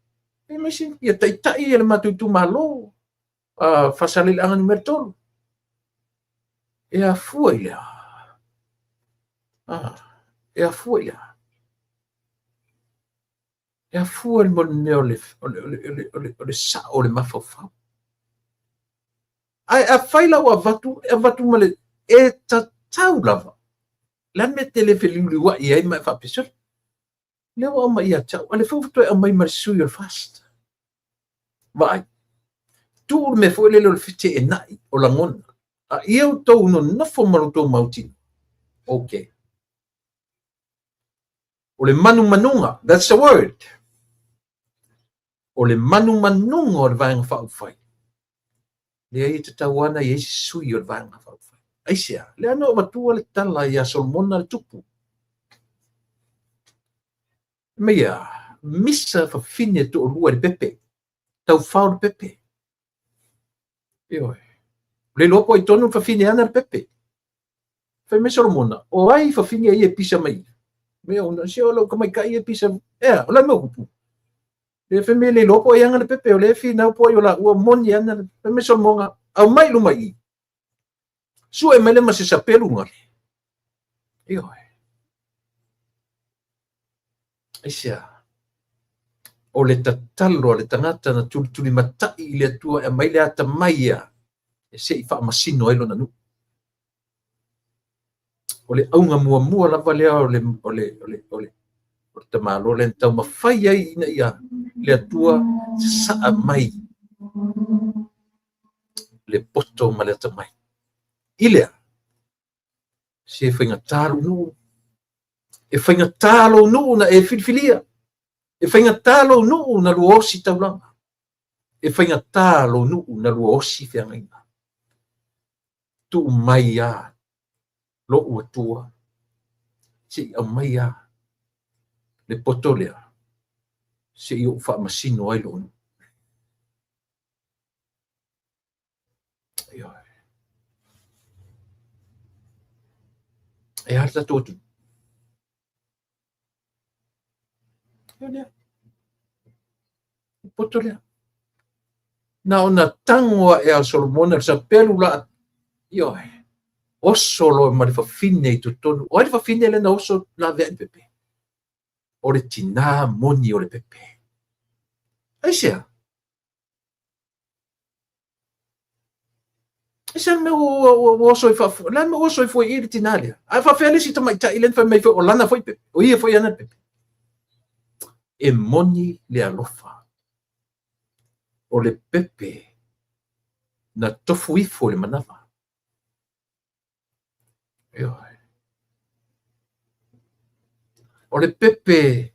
E ma isi ia taitai e le matou itumalo Faasaleleaga numera 3. E afua i le a? E afua i le a? E afua i le mea o le sao o le mafaufau. Ae afai la ua avatu, e avatu ma le e tatau lava. Le a le mea e te le feliuliuai ai ma e faapea, sole, lea ua aumai ia te au, a o lea foi ua toe aumai ma le sui o le FAST. Vaai, tuu le mea foi lele o le feteenai o lagona, a ia outou nonofo ma lo outou mautino. Okay. O le manumanuga, that's the word. O le manumanuga o le Vaega Faaupufai. Leai, e tatau lava ona i ai se sui o le Vaega Faaupufai. Aisea? Lea na ou avatua le tala ia Solomona le tupu. Fai mai a, misa fafine toalua i le pepe, taufao le pepe. Ioe. Le iloa po o ai tonu le fafine ana le pepe. Fai mai Solomona, o ai fafine ia e pisa mai? Mea ona, se o lau tamaitai e pisa. Ea, o le a le mea o tupu? Le fai mai le iloa po o ai ana le pepe, o lea e finau po o ai o laua moni ana. Fai mai Solomona, aumai i luma i i. Sue mai lea ma se sapelu gale. Ioe. Aisea? O le tatalo a le tagata na tulitulimatai i le Atua e aumai le atamai ia e se i faamasino ai lona nuu. O le auga muamua lava lea o le, o le, o le, o le, o le tamaloa lea na taumafai ai ina ia le Atua sasaa mai le poto ma le atamai. I le a? Se faigata lou nuu. E faigata lou nuu na e filifilia. E faigata lou nuu na lua ositaulaga. E faigata lou nuu na lua osi feagaiga. Tuu mai a lou Atua, se i aumai a le poto lea, se i ou faamasino ai lou nuu. Ioe. E a le tatou atunuu? Ia lea. O poto lea. Na ona tango ae a Solomona le sapelu la. Ioe. Oso loa ma le fafine i totonu. O ai le fafine lea na oso laveai le pepe? O le tinā moni o le pepe. Aisea? Aisea le mea ua oso ai faafoe, le a le mea ua oso ai foi i le tinā lea? Ae faafefea le isi tamaitai lea na fai mai foi o lana foi pepe, o ia foi ana pepe. E moni le alofa o le pepe na tofu ifo i le manava. Ioe. O le pepe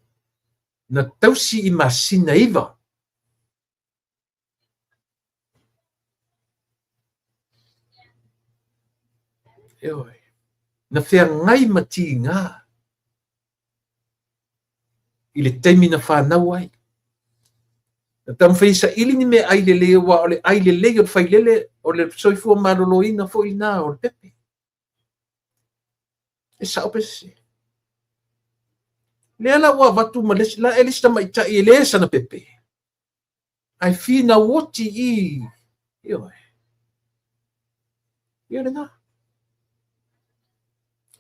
na tausi i masina 9. Ioe. Na feagai ma tiga i le taimi na fanau ai. Na taumafai e saili ni meaai lelei aua o le ai lelei o le failele o le soifua maloloina foi lena o le pepe. E sao pe sese. Lea la ua avatu ma le isi, la e le isi tamaitai e le sana pepe. Ae finau oti i, ioe. Ia lena.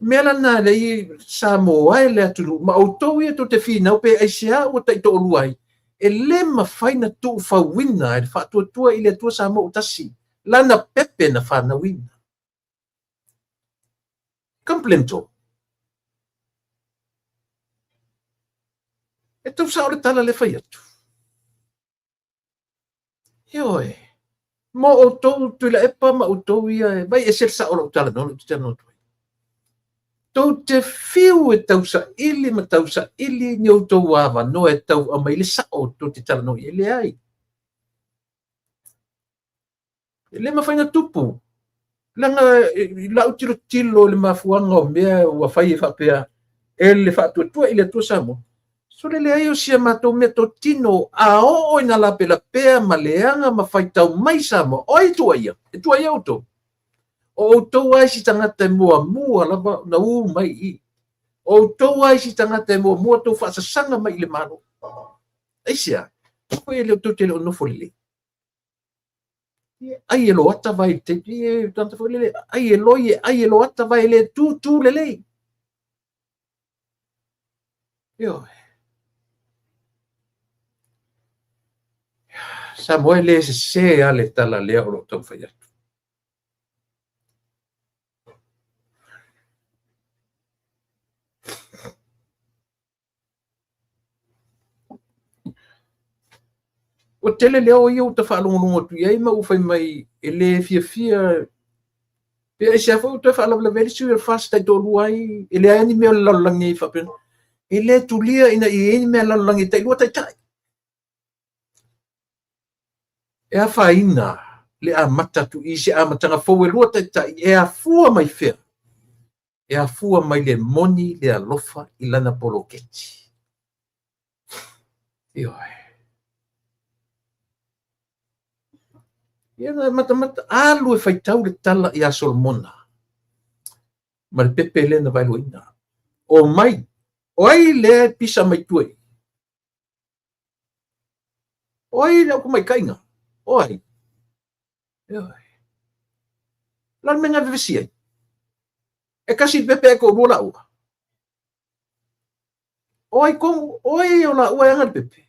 Mea la lena lea i Samoa e le atunuu, ma outou ia tou te finau pe aisea ua taitoalua ai, e le mafai na tuufauina e le Faatuatua i le Atua Samoa ua tasi, lana pepe na fanauina. Complain to. E tau sao le tala lea fai atu. Ioe. Mo outou Tuilaepa ma outou ia e vai ese le sao o lau talanoa lea ou te talanoa atu ai. Tou te fiu e tausaili ma tausaili ni outou avanoa e tau aumai le sao tou te talanoa i ai. Leai. E le mafai ona tupu. Leaga i lau tilotilo i le mafuaaga o mea ua fai e faapea e le faatuatua i le Atua Samoa, sole leai o si a matou meatotino a oo ina lapelapea ma leaga ma faitau mai Samoa, o ai e tuuaia? E tuuaia outou. O outou lava isi tagata e muamua lava ona u mai i i. O outou lava isi tagata e muamua tou faasasaga mai i le Malo. Aisea? Foi e le o tou te le o nofo lelei. Ia, ai e loata vai i te, ia, tagata foi lele, ai e loi, ai e loata vai e le tūtū lelei. Ioe. Samoa e le sese lava le tala lea o lo o taumafai atu. Ua tele leo ia ua ta faalogologo atu i ai ma ua fai mai e le fiafia pe aisea foi ua toe faalavelave ai le sui o le FAST taitoalua ai, e leai ni mea o le lalolagi e faapena. E le tulia ina ia i ai ni mea lalolagi e tailua taitai. E afaina le amata atu i se amataga fou e lua taitai e afua mai fea? E afua mai le moni le alofa i lana poloketi. Ioe. Ia na matamata alu e faitau le tala ia Solomona ma le pepe lea na vaeluaina. O mai, o ai lea e pisa mai tua i? O ai le aukumaikaiga? O ai? Ioe. La le mea na vevesi ai. E kasi le pepe ae toalua laua. O ai tonu, o ai o laua e ana le pepe?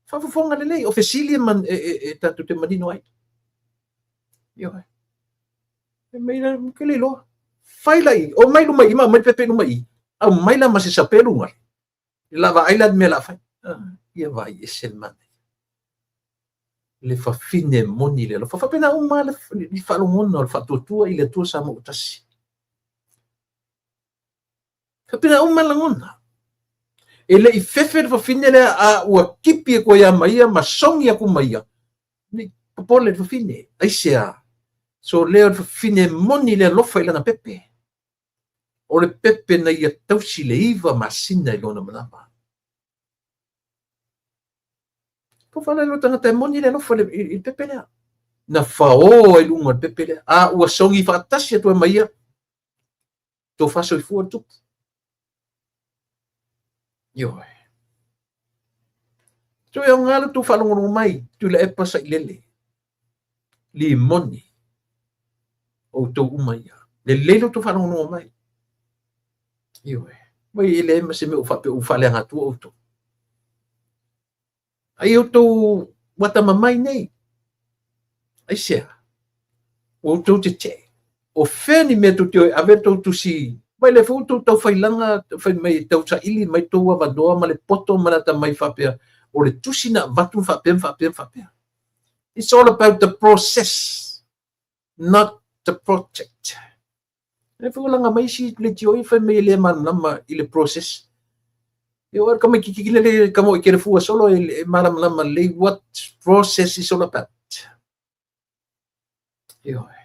Faafofoga lelei, o fesili e, man, e, e, e tatou te manino ai. Ioe. E mai la, ke le iloa. Fai lai, o mai luma i, ma mai le pepe i luma i, au mai la ma se sapelu ngai. I la vaai la le mea la fai. Ia vai ese le manaia. Le fafine moni le alofa. Faapena uma le, le faalogona o le faatuatua i le Atua Samoa ua tasi. Faapena uma lagona. E le i fefe le fafine lea a ua kipi atu ai ia ma ia ma sogi atu ma ia. Nei popole le fafine. Aisea? So lea o le fafine moni le alofa i lana pepe. O le pepe na ia tausi le 9 masina i lona manava. Po whale lo tangata e moni le alofa i le pepe lea. Na whaoa i lunga o le pepe lea. A ua sogi whaatasi atu e ma ia. Tofa soifua le tupu. Ioe. Toe aoga le tou faalogologo mai, Tuilaepa Sailele, Limoni, outou uma ia. Lelei lo tou faalogologo mai. Ioe. Mai e leai ma se mea ua faapea ua faaleaga atua outou. Ai outou ua atamamai nei. Aisea? Ua outou tetee. O fea ni mea tou te o e ave tou tusi mai lea foi ua tou taufailaga fai mai tau saili mai tou avanoa ma le poto ma le atamai faapea o le tusi na avatu ma faapea ma faapea ma faapea. It's all about the process, not the project. E foi laga mai isi leitio ia fai mai e le malamalama i le process. E o ka mai kiki le ka mo i ke fua solo e malamalama lelei what process is all about. Ioe.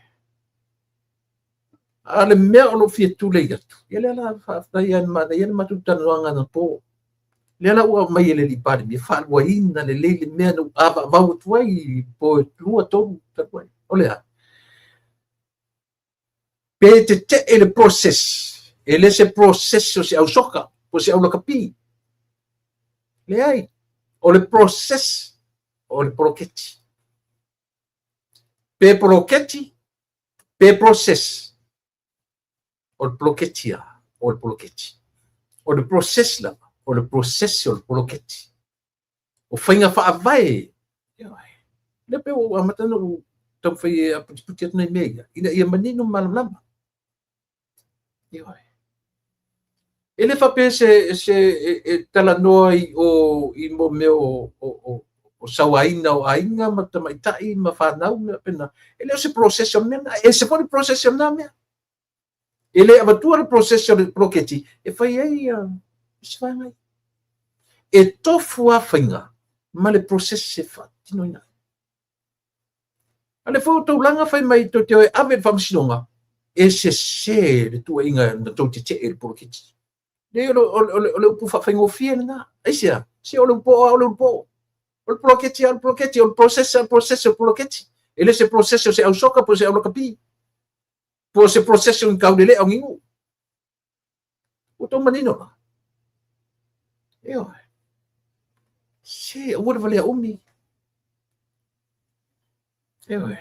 A le mea o lo fia tulei atu, ia lea la faafetai ia manaia le matou talanoaga anapo. Lea la ua aumai e le alii Palemia, faaluaina lelei le mea na ou avaavau atu ai i po e 2, 3 talu ai. O le a? Pe tetee le process, e le se process o se au soka, po o se au lakapi. Leai, o le process o le poloketi. Pe poloketi, pe process. O le poloketi a, o le poloketi. O le process lava, o le process o le poloketi. O faiga faavae, lea pei ua ou amata ona ou taumafai e aputiputi atu nai mea ia, ina ia manino ma malamalama. Ioe. E le faapea se, se e, e talanoa i o i mo mea o, o, o, o sauaina o aiga ma tamaitai ma fanau mea faapena. E le o se process o mea na, e ese foi le process o na mea. E le avatua le process o le poloketi e fai ai isi vaega ia. E tofu lava faiga ma le process e faatinoina ai. A le foi o taulaga fai mai tou te o e ave i le faamasinoga, e sese le tuuaiga na tou tetee i le poloketi. Leai, o le, o le, o le upu faafaigofie lena. Aisea? Se o le upu o le upu o. O le poloketi o le poloketi, o le process o le process o le poloketi. E le se process o se au soka po o se au lakapi. Po o se process o ni kaulelea o ni nuu. Ua tou manino la. Ioe. Se, aua le valea umi. Ioe.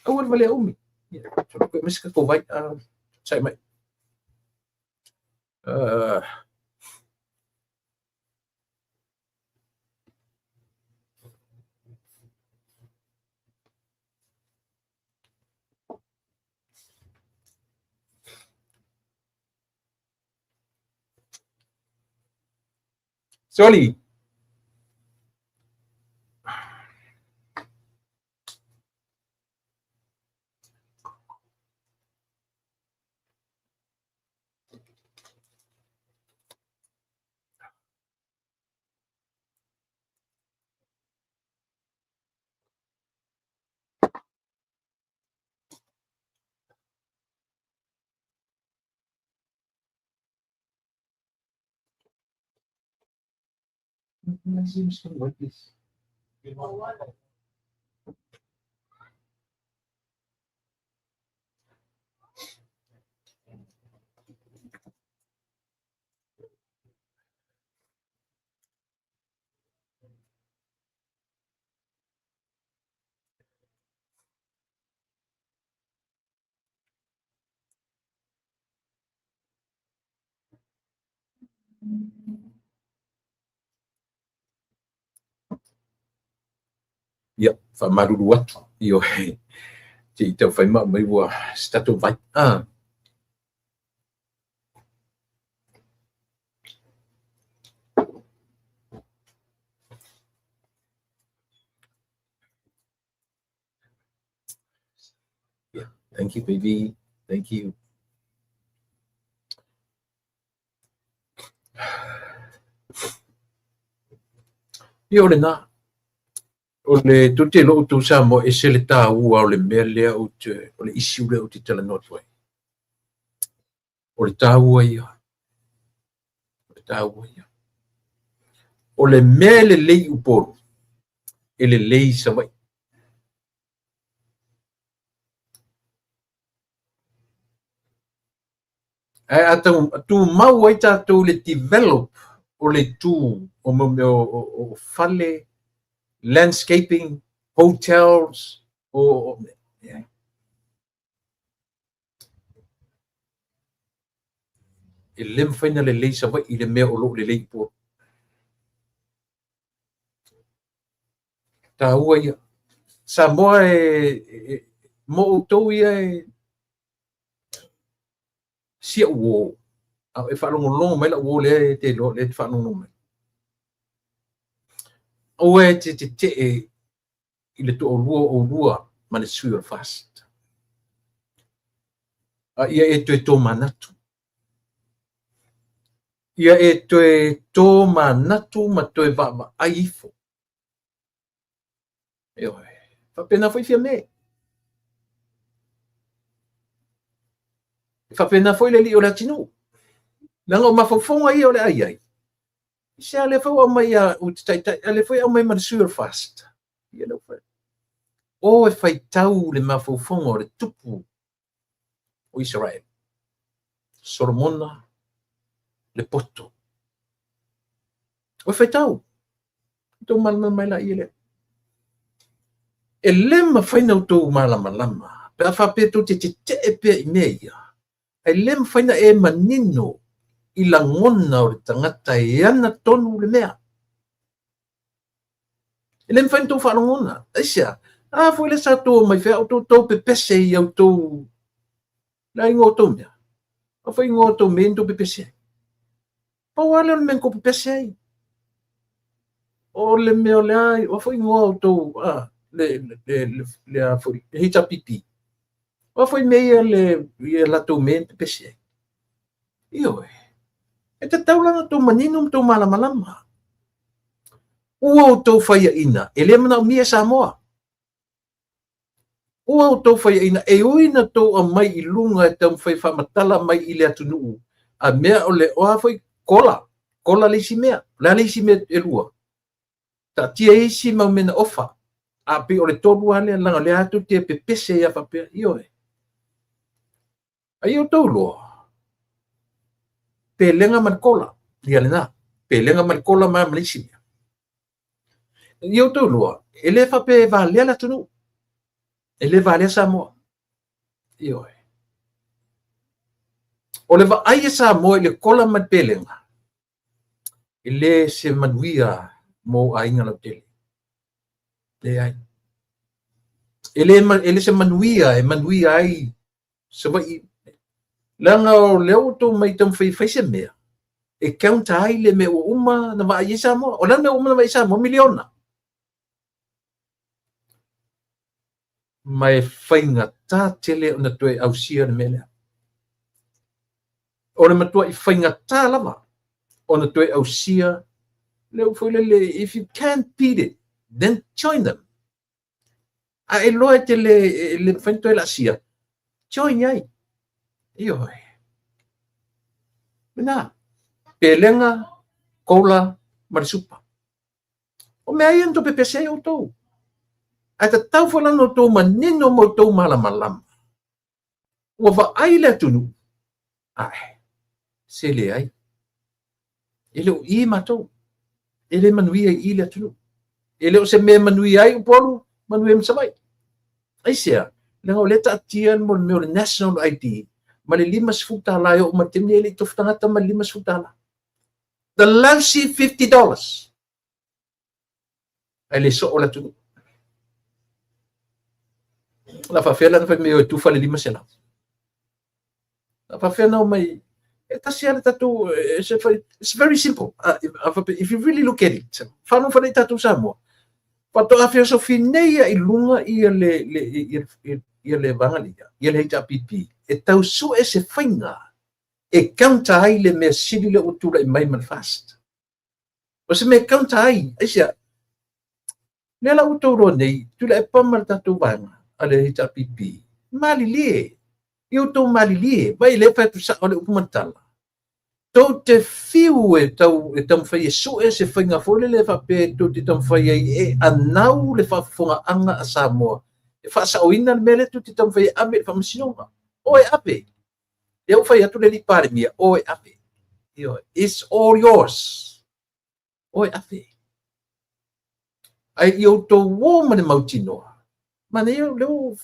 Aua le valea umi. Ia, koe mai se tatou vai. Sai mai. Soli. Ia, faamalulu atu, ioe, se i taufai mau mai ua se tatou vai. Ah. Yeah, thank you, baby. Thank you. Ia o lena, o le tou te iloa outou Samoa e ese le taua o le mea lea ou te, o le issue lea ou te talanoa atu ai. O le taua ia, o le taua ia. O le mea e lelei i Upolu, e lelei i Savaii. Ae a tumau ai tatou i le develop o le itu o mea o fale, landscaping, hotels, o yeah. E le mafai ona lelei Savaii i le mea o lo o lelei i Upolu. Taua ia. Samoa e mo outou ia e si au uō, a o e faalogologo mai lau uō lea e te iloa, lea e te faalogologo mai. Aua e te tetee i le toalua o oulua ma le sui o le FAST. A ia e toe tomanatu. Ia e toe tomanatu ma toe vaavaai ifo. Ioe. Faapena foi Fiame. E faapena foi le alii o Leatinuu. Leaga o mafaufauga ia o le a i ai. Se a lea foi ua aumai ia ou te taitai, a lea foi aumai ma le sui o le FAST. Ia lea ua O e faitau le mafaufauga o le tupu o Isaraelu. Solomona le poto. O e faitau. Outou malamalama ai laia lea. E le mafai ona outou malamalama pe a faapea tou te tetee pea i mea ia, ae le mafai ona e manino i lagona o le tagata e ana tonu le mea. E le mafai ona outou faalogona. Aisea? A foi lea sa outou omai fai a outou tou pepese i a outou le a igoa o outou mea? A foi igoa o outou mea na outou pepese ai? Pau lava lea o le mea na outou pepese ai. O le mea o le a, o a foi igoa o outou, le a foi, le HRPP. O a foi mea ia le, ia latou mea na pepese ai. Ioe. E tatau la ona outou manino ma outou malamalama. Ua outou faiaina, e le manaomia e Samoa. Ua outou faiaina, e ui na outou aumai i luga e taumafai e faamatala mai i le atunuu, a mea o le, o a foi, kola, kola le isi mea. O le a le isi mea e lua? Taatia isi mau mea na ofa, a pei o le tolu lava lea, leaga o lea lava tou te pepese ai lava faapea, ioe. A ia outou iloa. Pelega ma le kola, ia lena. Pelega ma le kola ma le isi mea. Ia outou iloa, e le faapea e valea le atunuu. E le valea Samoa. Ioe. O le vaai a Samoa i le kola ma le pelega, e le se manuia mo aiga lautele. Leai. E le se manuia e manuia ai Savaii. Leaga o lea ua outou omai e taumafai e fai se mea e counter ai le mea ua uma ona vaai ai Samoa. O le a le mea ua uma ona vaai ai Samoa? Miliona. Ma e faigata tele ona toe ausia le mea lea. O le matuai faigata lava ona toe ausia le upu foi lele, if you can't beat it, then join them. A e iloa e te le, le mafai ona toe laasia, join ai. Ioe. Lena, pelega, kola ma le supa. O mea ia na outou pepese ai outou. Ae tatau foi la ona outou manino ma outou malamalama. Ua vaai le atunuu, ae se leai. E le o i matou. E le manuia i i le atunuu. E le o se mea e manuia ai Upolu, manuia ai ma Savaii. Aisea? Leaga o lea e taatia le mea o le National ID ma le $50 e oo mai i le taimi lenei e le i tofu tagata ma le $50. The lousy $50. Ae le soo le atunuu. O le a faapefea la ona fai mai o e tufa le 500? A faapefea ona omai e tasi lava le tatou, it's very simple. If you really look at it, faalogologo i tatou Samoa, faatoa feosofi nei i luga ia le vaega lea, ia le HRPP, e tau sue se faiga e counter ai le mea sili lea ua tulai mai ma le FAST. O se mea e counter ai, aisea? Lea la ua outou iloa nei, Tuilaepa ma le tatou vaega a le HRPP, malilie, ia outou malilie, vai lea e fai atu sao le upu ma le tala. Tou te fiu e taumafai e sue se faiga foi lele faapea tou te taumafai ai e anau le faafofogaaga a Samoa, e faasaoina le mea lea tou te taumafai e ave i le faamasinoga. O e ave. Lea ua fai atu le alii Palemia, o e ave. It's all yours. O e ave. Ae ia outou o ma le mautinoa. Manaia lea ua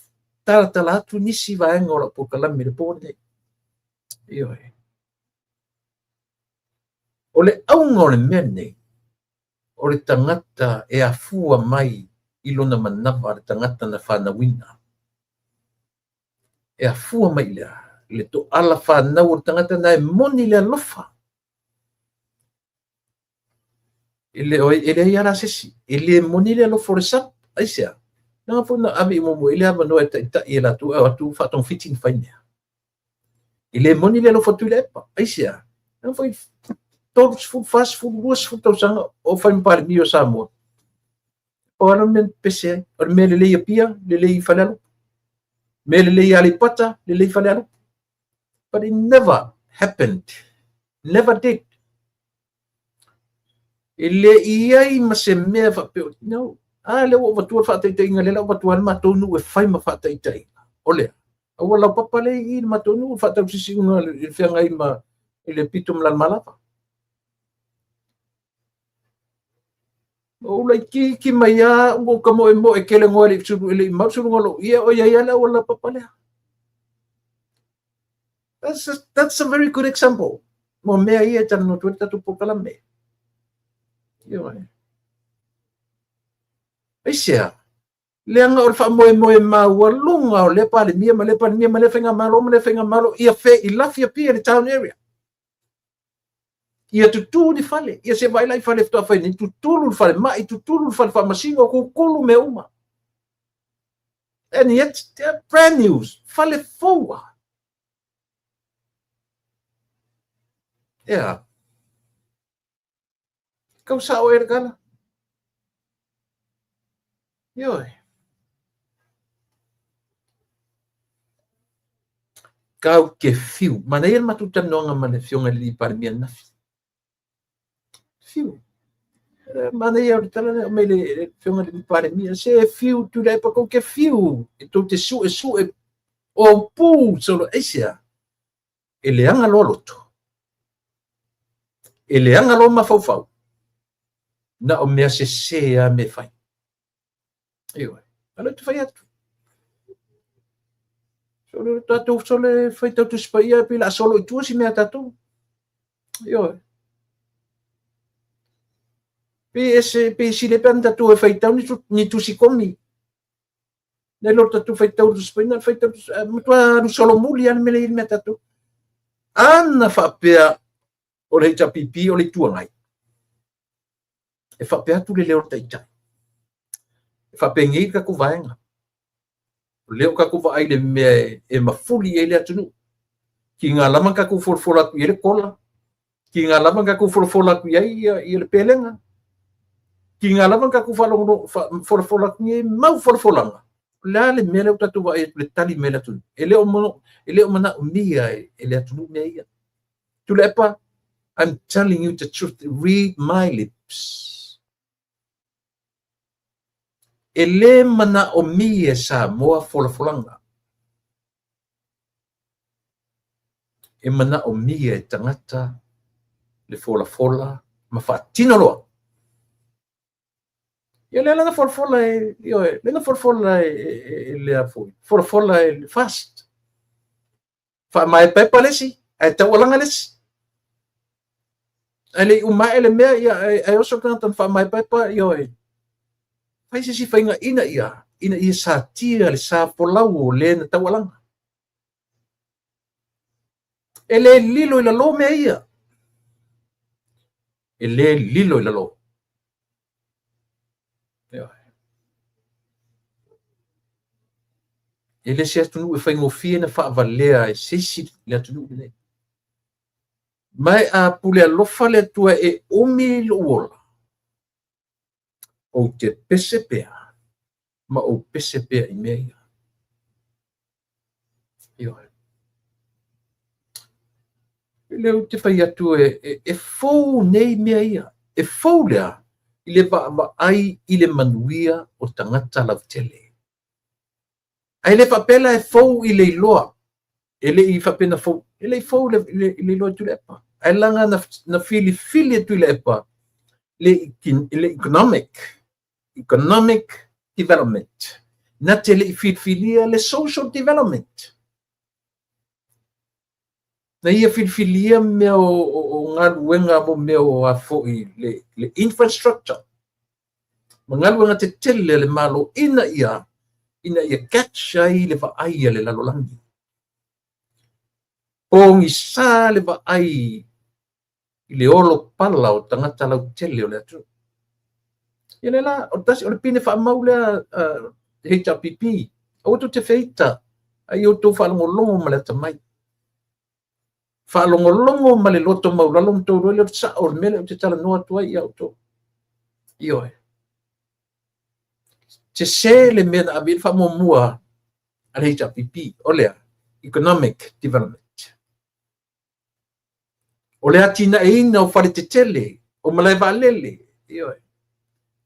talatala atu nisi vaega o lau polokalame i le po lenei. Ioe. O le auga o le mea lenei, o le tagata e afua mai i lona manava, le tagata na fanauina. E afua mai i lea, le toala fanau o le tagata na e moni le alofa. E leai lava la se isi, e le moni le alofa o le SUPP, aisea? Leaga foi na ave i muamua i le avanoa e taitai e latou e o atu faatogafiti na fai mea. E le moni le alofa o Tuilaepa, aisea? Leaga foi 30, 40, 20 tausaga o fai ma Palemia o Samoa. O ala mea pepese ai, o le mea lelei i Apia, lelei i Falealupo. Mea lelei i Aleipata, lelei i Falealupo. But it never happened. Never did. E le i ai ma se mea faapea, no. A lea ua ou avatua le faataitaiga, lea la ua avatua le matou nuu e fai ma faataitaiga. O lea, aua laupapa lea i le matou nuu, faatausisiuga i le feagai ma i le pito ma Lalomalava. O laitiiti mai lava ua ou tamoemoe tele noa e le i mau le suluga o lou ie, o i ai lava le auala laupapa lea. That's a very good example. Mo mea ia e talanoa atu ai le tatou polokalame. Ioe. Aisea? Leaga o le faamoemoe maualuga o lea Palemia ma lea Palemia ma lea faigamalo ma lea faigamalo ia feilafi Apia i le town area. Ia tutū ni fale, ia se vaai la i fale faatoa fai nei, tutulu le falemai, tutulu le fale faamasino, tutulu mea uma. And yet, they're brand new, fale fou lava. Ea. Kau sao e le tala. Ioe. Kau te fiu. Manaia le matou talanoaga ma le Afioga i le alii Palemia ananafi. Fiu. Manaia o le tala lea aumai le Afioga i le alii Palemia. Se fiu Tuilaepa tou te fiu. E tou te suesue o pū solo aisea. E leaga loa loto. E leaga lou mafaufau, na o mea sese lava mea e fai. Ioe. A lea ou te fai atu. Sole tatou sole faitau Tusi Paia pei o le a solo i tua si mea a tatou. Ioe. Pei ese, pei sili ai pe ana tatou e faitau ni, ni tusi komi. Nai lo tatou faitau Tusi Paia, na faitau tusi, matua alu solomuli lava le mea lea i le mea a tatou. Ana faapea o le HRPP o le Itu Agai, e faapea atu le leo o le Taitai, e faapenei le tatou vaega. O lea ua tatou vaai i le mea e mafuli i ai le atunuu. Tiga lava na tatou folafola atu i ai le kola, tiga lava na tatou folafola atu i ai ia le pelega, tiga lava na tatou folafola atu i ai mau folafolaga. O le a le mea lea ua tatou vaai atu i le tali mai a le atunuu? E le o manaomia e le atunuu mea ia. Tuilaepa, I'm telling you the truth, read my lips. E le manaomia e Samoa folafolaga. E manaomia e tagata le folafola ma faatino loa. Ia lea la na folafola e, ioe, lea na folafola e lea foi, folafola e le FAST. Faamaepaepa le isi, ae taualaga le isi. Ae le i uma ae le mea, ia, ae oso le tagata na faamaepaepa, ioe. Fai se isi faiga ina ia, ina ia satia le sa folau o le na taualaga. E le lilo i lalo mea ia. E le lilo i lalo. E le se atunuu e faigofie na faavalea e se isi le atunuu lenei. Ma e a pule alofa le Atua e umi lou ola, ou te pese pea ma ou pese pea i mea ia. Ioe. Lea ou te fai atu e, e, e fou nei mea ia. E fou lea i le vaavaai i le manuia o tagata lautele. Ae le faapea la e fou i le iloa, e le i faapea na fou, e le i fou i le, i le iloa e Tuilaepa. Ae leaga na, na filifili e Tuilaepa le, le economic, economic development. Na te le i filifilia le social development. Na ia filifilia mea o, o, o galuega mo mea o a foi le, le infrastructure ma galuega tetele a le Malo ina ia ina ia catch ai le vaai a le lalolagi. Pogisa le vaai i le olo pala o tagata lautele o le atunuu. Ia lea la, o le tasi, o le pine faamau lea uh, HRPP, aua tou te feita, a ia outou faalogologo ma le atamai. Faalogologo ma le loto maulalo ona outou iloa lea o le sao o le mea lea ou te talanoa atu ai ia outou. Ioe. Sese le mea na ave i ai le faamuamua a le HRPP, o lea, Economic Development. O le atinaeina o fale tetele, o malae vaalele, ioe.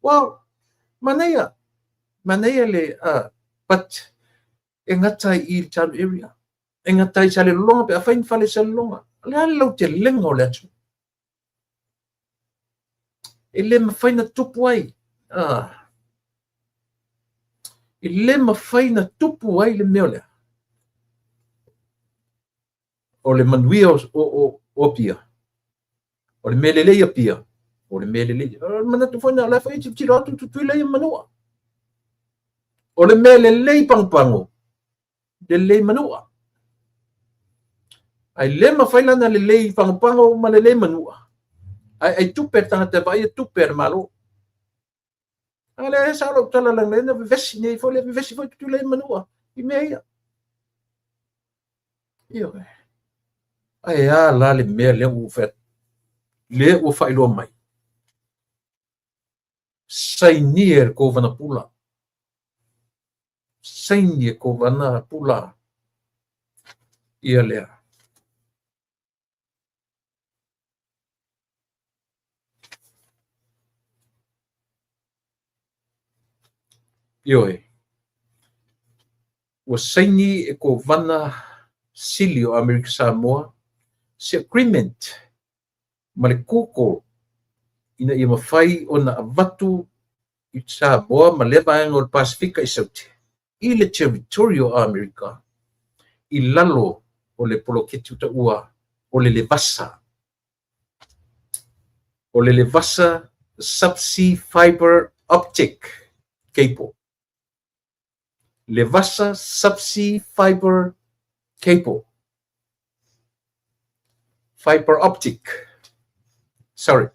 Well, manaia, manaia le, but e gata ai i le town area, e gata ai i Salelologa pe afai ni fale i Salelologa. O le a le lautelega o le atunuu? E le mafai na tupu ai. E le mafai na tupu ai le mea o lea. O le manuia o, o, o, o Apia, o le mea lelei Apia, o le mea lelei. O le manatu foi na, o la foi e tilotilo atu Tutuila ia ma Manua. O le mea lelei Pagopago, lelei Manua. Ae le mafai la na lelei Pagopago ma lelei Manua. Ae ai tupe a le tagata e vaaia tupe a le Malo. A lea e sao lau tala leaga na vevesi nei foi le vevesi foi Tutuila ia ma Manua i mea ia. Ioe. Ae a la le mea lea ua fai atu? Lea ua faailoa mai. Sainia e le Kovana Pula. Saini e Kovana Pula ia lea. Ioe. Ua saini e Kovana Sili o Amerika Samoa se agreement ma le Google ina ia mafai ona avatu i Samoa ma lea vaega o le Pasefika i Saute i le territory o Amerika i lalo o le poloketi ua taua o le Levasa. O le Levasa Subsea Fiber Optic Cable. Levasa Subsea Fiber Cable. Fiber Optic. Sorry.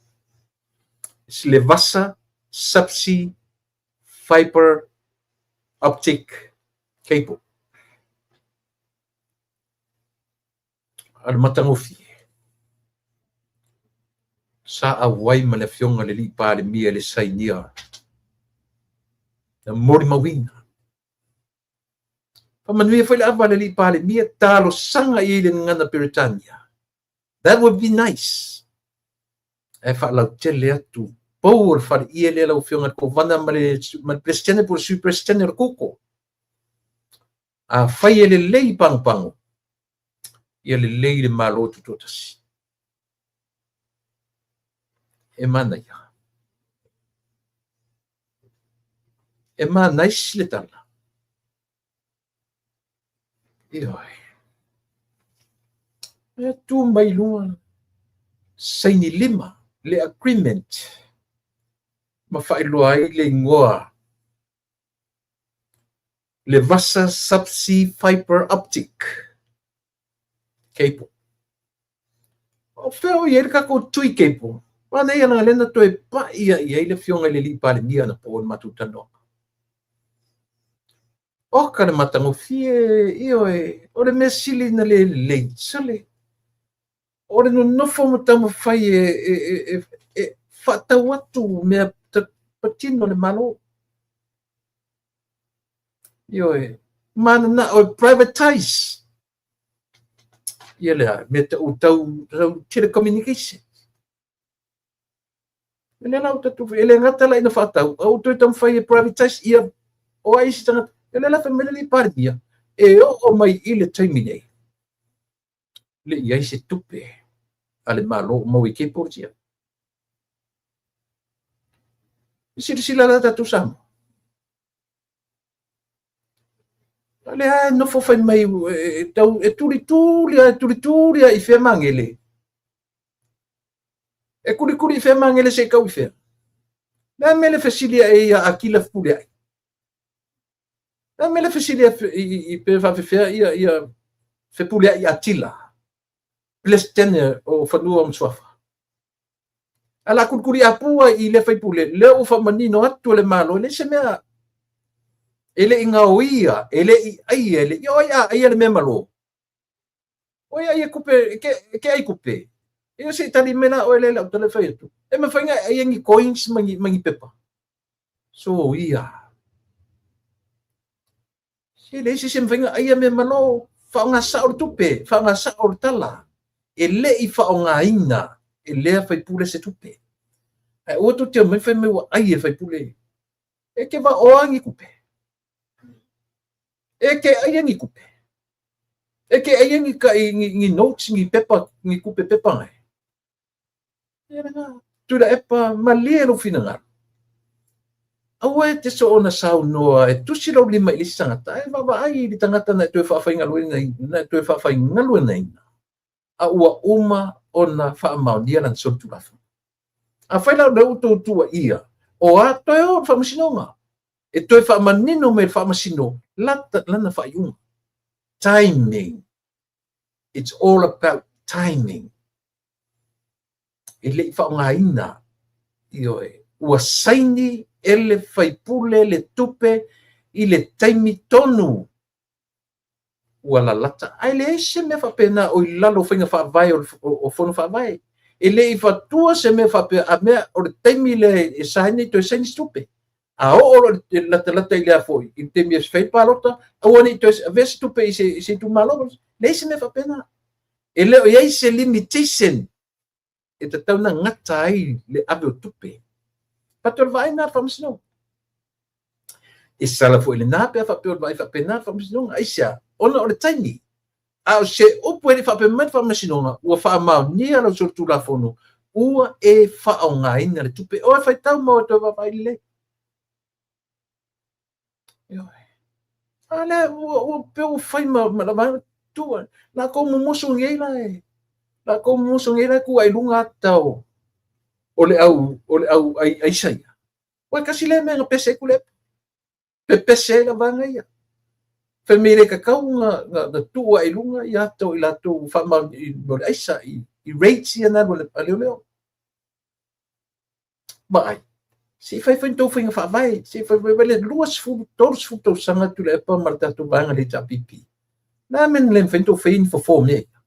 It's Levasa Subsea Fiber Optic Cable. A le matagofie. Sa auai ma le afioga i le Alii Palemia i le sainia na molimauina. Faamanuia foi le ava a le Alii Palemia, talosaga i ai le gagana Peretania. That would be nice. Ae faalautele atu pou o le faleie lea lau Afioga i le Kovana ma le Peresetene po o le Sui Peresetene o le Koko. Afai e lelei pagopago, ia lelei le Malo Tutoatasi. E manaia. E manaisi le tala. Ioe. E tu mai luga saini lima le agreement ma faailoa ai le igoa Levasa Subsea Fiber Optic Cable. O fea o i ai le tatou tui cable? Manaia leaga lea na toe pai i ai le afioga i le Alii Palemia anapo i le matou talanoaga. Oka le matagofie, ioe, o le mea sili na le lelei, sole, o le nonofo ma taumafai e faatau atu mea patino le Malo. Ioe, mananao e privatize ia lea mea tau tau, tau telecommunication. E le la tatu e le gata la ina faatau, a ua toe taumafai e privatize ia o ai isi tagata. E le la fai mai le alii Palemia, e oo mai i le taimi nei, le i ai se tupe a le Malo o maua i cables ia. I silasila la tatou Samoa. A lea e nofo fai mai e, tau, e tulituli a, e tulituli a i fea magele. E kulikuli i fea magele se i kau i fea. Le a mea le fesili e ia Akila Fepuleai. Le a mea le fesili i pe faafefea ia, ia Fepuleai Atila, Peresetene o Fanua ma Suafa. A la kulikuli apua i lea faipule, lea ua faamanino atu e le Malo, e leai se mea e le i gaoia, e le i aia, e le i o ai a aia le mea malo. O ai aia kupe, e ke ai kupe. Ia se i tali mai la oe lea i lau tala e fai atu. E mafai ona e aia ni coins ma ni, ma ni pepa. So ia. Se leai se isi e mafai ona aia mea malo. Faaaoga sao le tupe, faaaoga sao le tala. E le i faaaogaina e lea faipule se tupe. Ae aua tou te omai fai mai ua ai e le faipule. E ke vaoa ni kupe. E ke aia ni kupe. E ke aia ni, ni, ni notes, ni pepa, ni kupe pepa ngai. Ia lena. Tuilaepa, malie lou finagalo. Aua e te soona saunoa e tusi lou lima i le isi tagata, ae vaavaai i le tagata na e toe faafaigaluegaina, na e toe faafaigaluegaina, a ua uma ona faamaonia lana solitulafono. Afai la o lea ua outou tuuaia, o a toe o i le faamasinoga, e toe faamanino mai e le faamasino lana faaiuga. Timing. It's all about timing. E le i faaaogaina, ioe, ua saini e le faipule le tupe i le taimi tonu ua lalata. Ae leai se mea faapena o i lalo o faiga faavae o fono faavae. E le i fatua se mea faapea, a mea o le taimi lea e saini toe saini se tupe. A oo loa i le latalata i lea foi, i le taimi e fai palota, aua ne i toe avea se tupe i se itumalo. Leai se mea faapena. E le o i ai se limitation e tatau ona gata ai le ave o tupe. Patu o le vaai na le faamasinoga. E sala foi lena pe a faapea o le vaai faapena le faamasinoga. Aisea? Ona o le taimi. A o se upu e le i faapea mai le faamasinoga, ua faamaonia lau solitulafono Ua e faaaogaina le tupe. Oe faitau ma oe toe vaavaai lelei. Ioe. A lea ua pe ua fai ma la vaega tua. Latou mumusu nei la e latou mumusu nei la e tuu ai luga ata o le au aisa ia. Ua tasi lea mea na pese ai Tuilaepa. Pepese ai la vaega ia. Fai mai e le tatau na tuu ai luga ia ata o i latou faamaoni mo le aisa i raids ia na alu a leoleo. Vaai, se i fai foi ni tou faiga faavae, se i fai foi le 20, 30 tausaga Tuilaepa ma le tatou vaega le HRPP. Na mea na le mafai ona tou faia ni fofo o mea ia.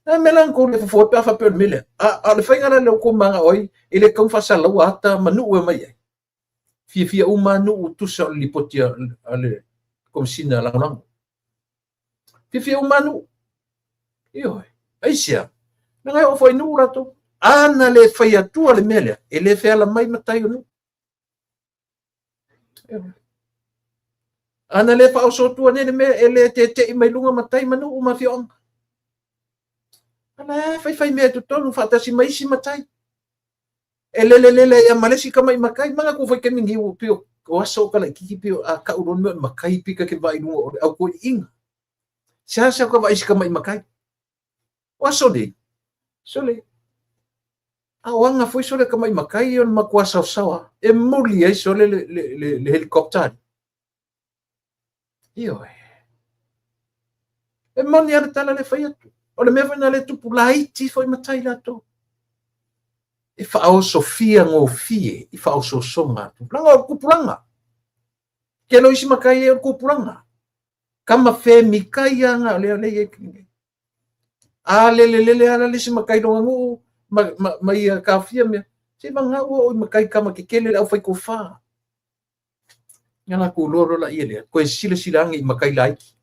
Na mea la na tou le fofo ai pe a faapea o le mea lea. A o le faiga la lea ua tou manao ai, e le tatau ona faasalaua ata ma nuu e omai ai. Fiafia uma lava nuu tusa o le lipoti a le Komesina Lagolago. Fiafia uma lava nuu. Ioe. Aisea? Leaga e oo foi i nuu latou. A na le fai atua le mea lea, e le feala mai matai o nuu. Ioe. A na le faaoso atua nei le mea, e le tete'i mai luga matai ma nuu ma afioaga. A la e faifai mea i totonu faatasi ma isi matai. E lelelele ai ma le isi tama'i matai. Manatua foi taimi nei ua pei o aso o talaititi pei a tau loa le mea o le matai pei ta te vaai i luga o le au toeaiina. Seasea ta vaai i si tama'i matai. O aso nei, sole, a o aga foi sole tama'i matai o le matua saosaoa e muli ai sole le helicopter. Ioe. E moni lava le tala lea e fai atu. O le mea foi lena lea e tupu laiti foi matai latou. E faaosofia gofie i faaosoosoga a tupulaga. O le tupulaga. Tele o isi matai e o le tupulaga. Tama femikai lava na o lea lea i ai. A lele lele lava le isi matai lona nuu ma ia taofia mea. Se vagana ua oo i matai tama tetele le aufaitofa. Ia latou iloa loa laia lea, toe silasila ane i matai laiti.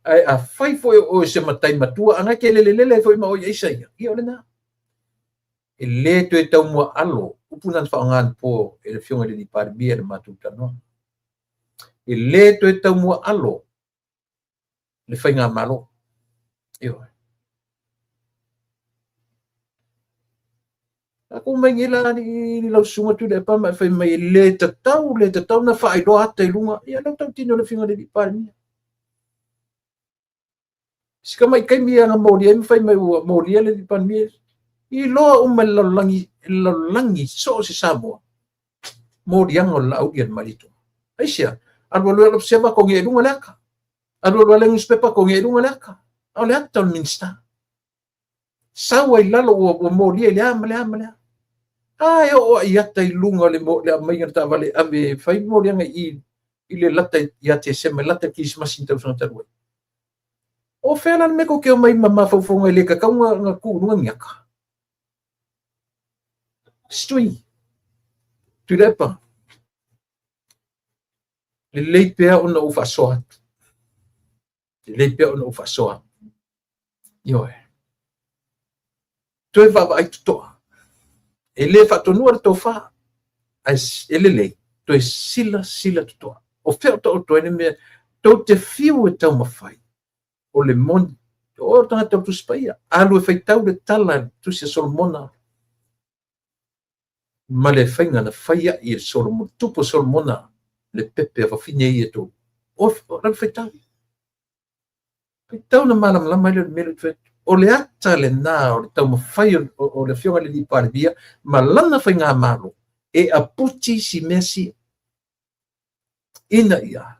Ae afai foi o oe se matai matua, a na e te lelelele ai foi ma oe i aisa ia, ia o lena. E le toe taumuaalo, upu na na faaaoga anapo e le Afioga i le alii Palemia i le matou talanoaga. E le toe taumuaalo le faigamalo. Ioe. Tatou mai nei la i lau susuga Tuilaepa ma e fai mai e le tatau, le tatau na faailoa ata i luga. Ia lea tautino le Afioga i le alii Palemia. Si tamai taimi ia na molia ai ma fai mai ua molia le alii Palemia. Iloa uma e le lalolagi, le lalolagi so o se Samoa. Moliaga o le Laauli a le Malietoa. Aisea? Alu alu e Observer togi ai i luga le ata. Alu alu lava le newspaper togi ai i luga le ata. A o le ata o le Minisita. Sau ai i lalo ua molia i le a ma le a ma le a. A e oo i ata i luga o le, le aumaiga o le taavale e ave e fai moliaga i i le lata ia Tesema, le lata i le Kerisimasi i le tausaga talu ai. O fea la le mea tou te omai ma mafaufauga e le tatau ona tuu i luga ni ata? Stui. Tuilaepa. Lelei pea ona ou faasoa atu. Lelei pea ona ou faasoa atu. Ioe. Toe vaavaai totoa. E le faatonua le tofa, ae e lelei, toe silasila totoa. O fea o taoto ai le mea, tou te fiu e taumafai, o le moni, o oe o le tagata o le Tusi Paia, alu e faitau le tala i le Tusi a Solomona, ma le faiga na fai ai e Solomona, tupu o Solomona le pepe a wafine ia tō. O, o le faitau. Faitau na malamalama ai le mea le O le ata lena o le taumafai o le Afioga i le alii Palemia ma lana faigamalo e aputi si mea sia. Ina ia,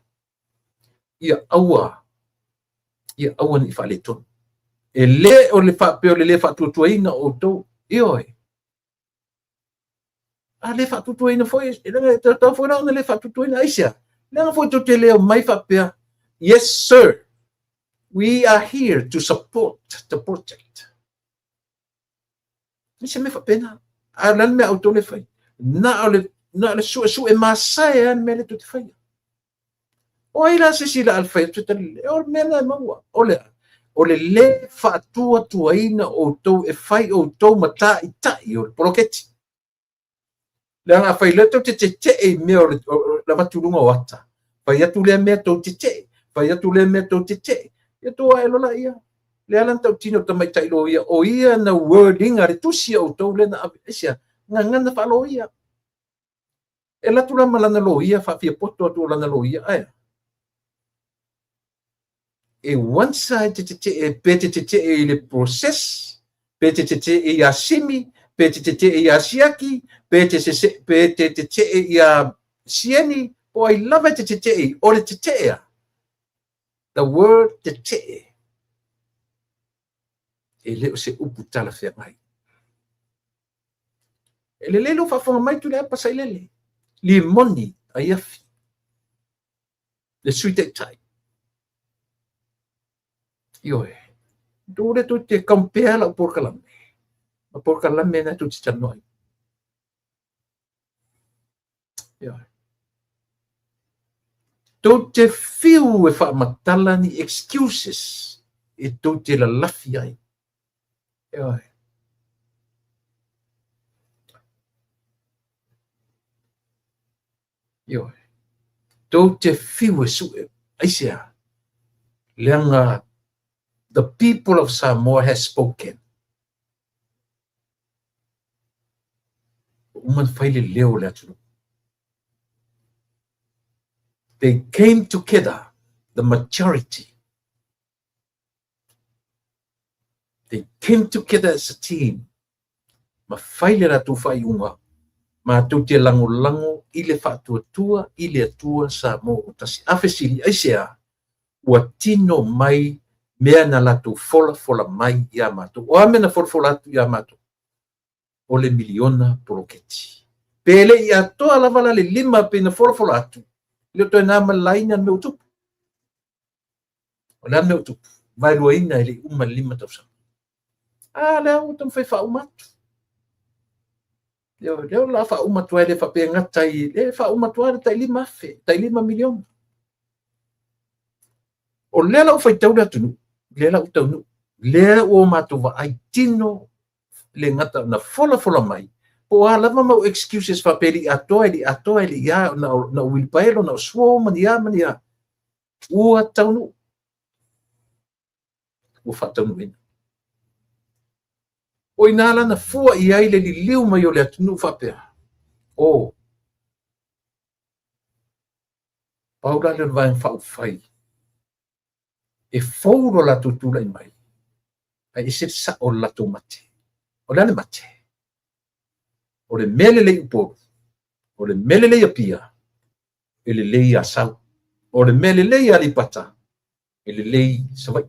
ia aua, ia aua ne i faaletonu. E le o le faapea o le le faatuatuaina o outou. Ioe. A le faatuatuaina foi, e leaga e tatau foi la ona le faatuatuaina. Aisea? Leaga foi tou te le omai faapea, yes sir, we are here to support the project. E se mea faapena. A o le a le mea a outou le fai? Na o le, na o le suesue masae lava le mea lea tou te faia. O ai la se isi la a le fai atu e tali, o le mea lena e maua. O le a? O le le faatuatuaina o outou e fai outou ma taitai o le poloketi. Leaga afai loa tou te tetee i mea o le avatu i luga o ata, fai atu lea mea tou tetee, fai atu lea mea tou tetee, ia tou ae loa laia. Lea la na tautino tamaitai loia, o ia na word ina le tusi a outou lea na ave. Aisea? Gagana faaloia. E alu atu la ma lana loia, faafiapoto atu o lana loia, ae e one side te tetee, pe te tetee i le process, pe te tetee iā Simi, pe te tetee iā Siaki, pe te, sese, pe te tetee iā Sieni, po ai lava e te tetee, o le tetea. The word tetee, e le o se upu talafeagai. E lelei lou faafofoga mai Tuilaepa Sailele, Limoni Aiafi, le Sui Taitai. Ioe, tou le tou te compare lau polokalame ma polokalame na tou te talanoa ai. Ioe. Tou te fiu e faamatala ni excuses e tou te lalafi ai. Ioe. Ioe. Tou te fiu e sue. Aisea? Leaga the people of Samoa has spoken. Ua uma ona fai le leo o le atunuu. They came together, the majority. They came together as a team. Ma fai le latou faaiuga, matou te lagolago i le faatuatua i le Atua Samoa ua tasi. A fesili, aisea? Ua tino mai mea na latou folafola mai iā matou. O a mea na folafola atu iā matou? O le miliona poloketi. Pe le i atoa lava la le 5 pei na folafola atu, e le o toe na ma le laina le mea ua tupu. O le a le mea ua tupu? Vaeluaina e le i uma le 5 tausaga. A lea ua taumafai faauma atu. Lea o le a faauma atu ai, le faapea e gata i, le faauma atu ai le tai 5,000, tai 5 miliona. O lea la ua faitau le atunuu, lea la ua taunuu, lea ua matou vaai tino le gata na folafola mai, po o a lava mau excuses faapea e le i atoa, e le i atoa, e le i a, na o uilipaelo, na o suo ma ni a ma ni a, ua taunuu, ua faataunuuina. O i nā la na fua i ai le liliu mai o le atunuu faapea, o, pau la lea o le Vaega Faaupufai e fou lo latou tulai mai, ae ese le sao o le latou mate. O le a le mate? O le mea lelei i Upolu, o le mea lelei i Apia, e lelei i Asau. O le mea lelei i Aleipata, e lelei i Savaii.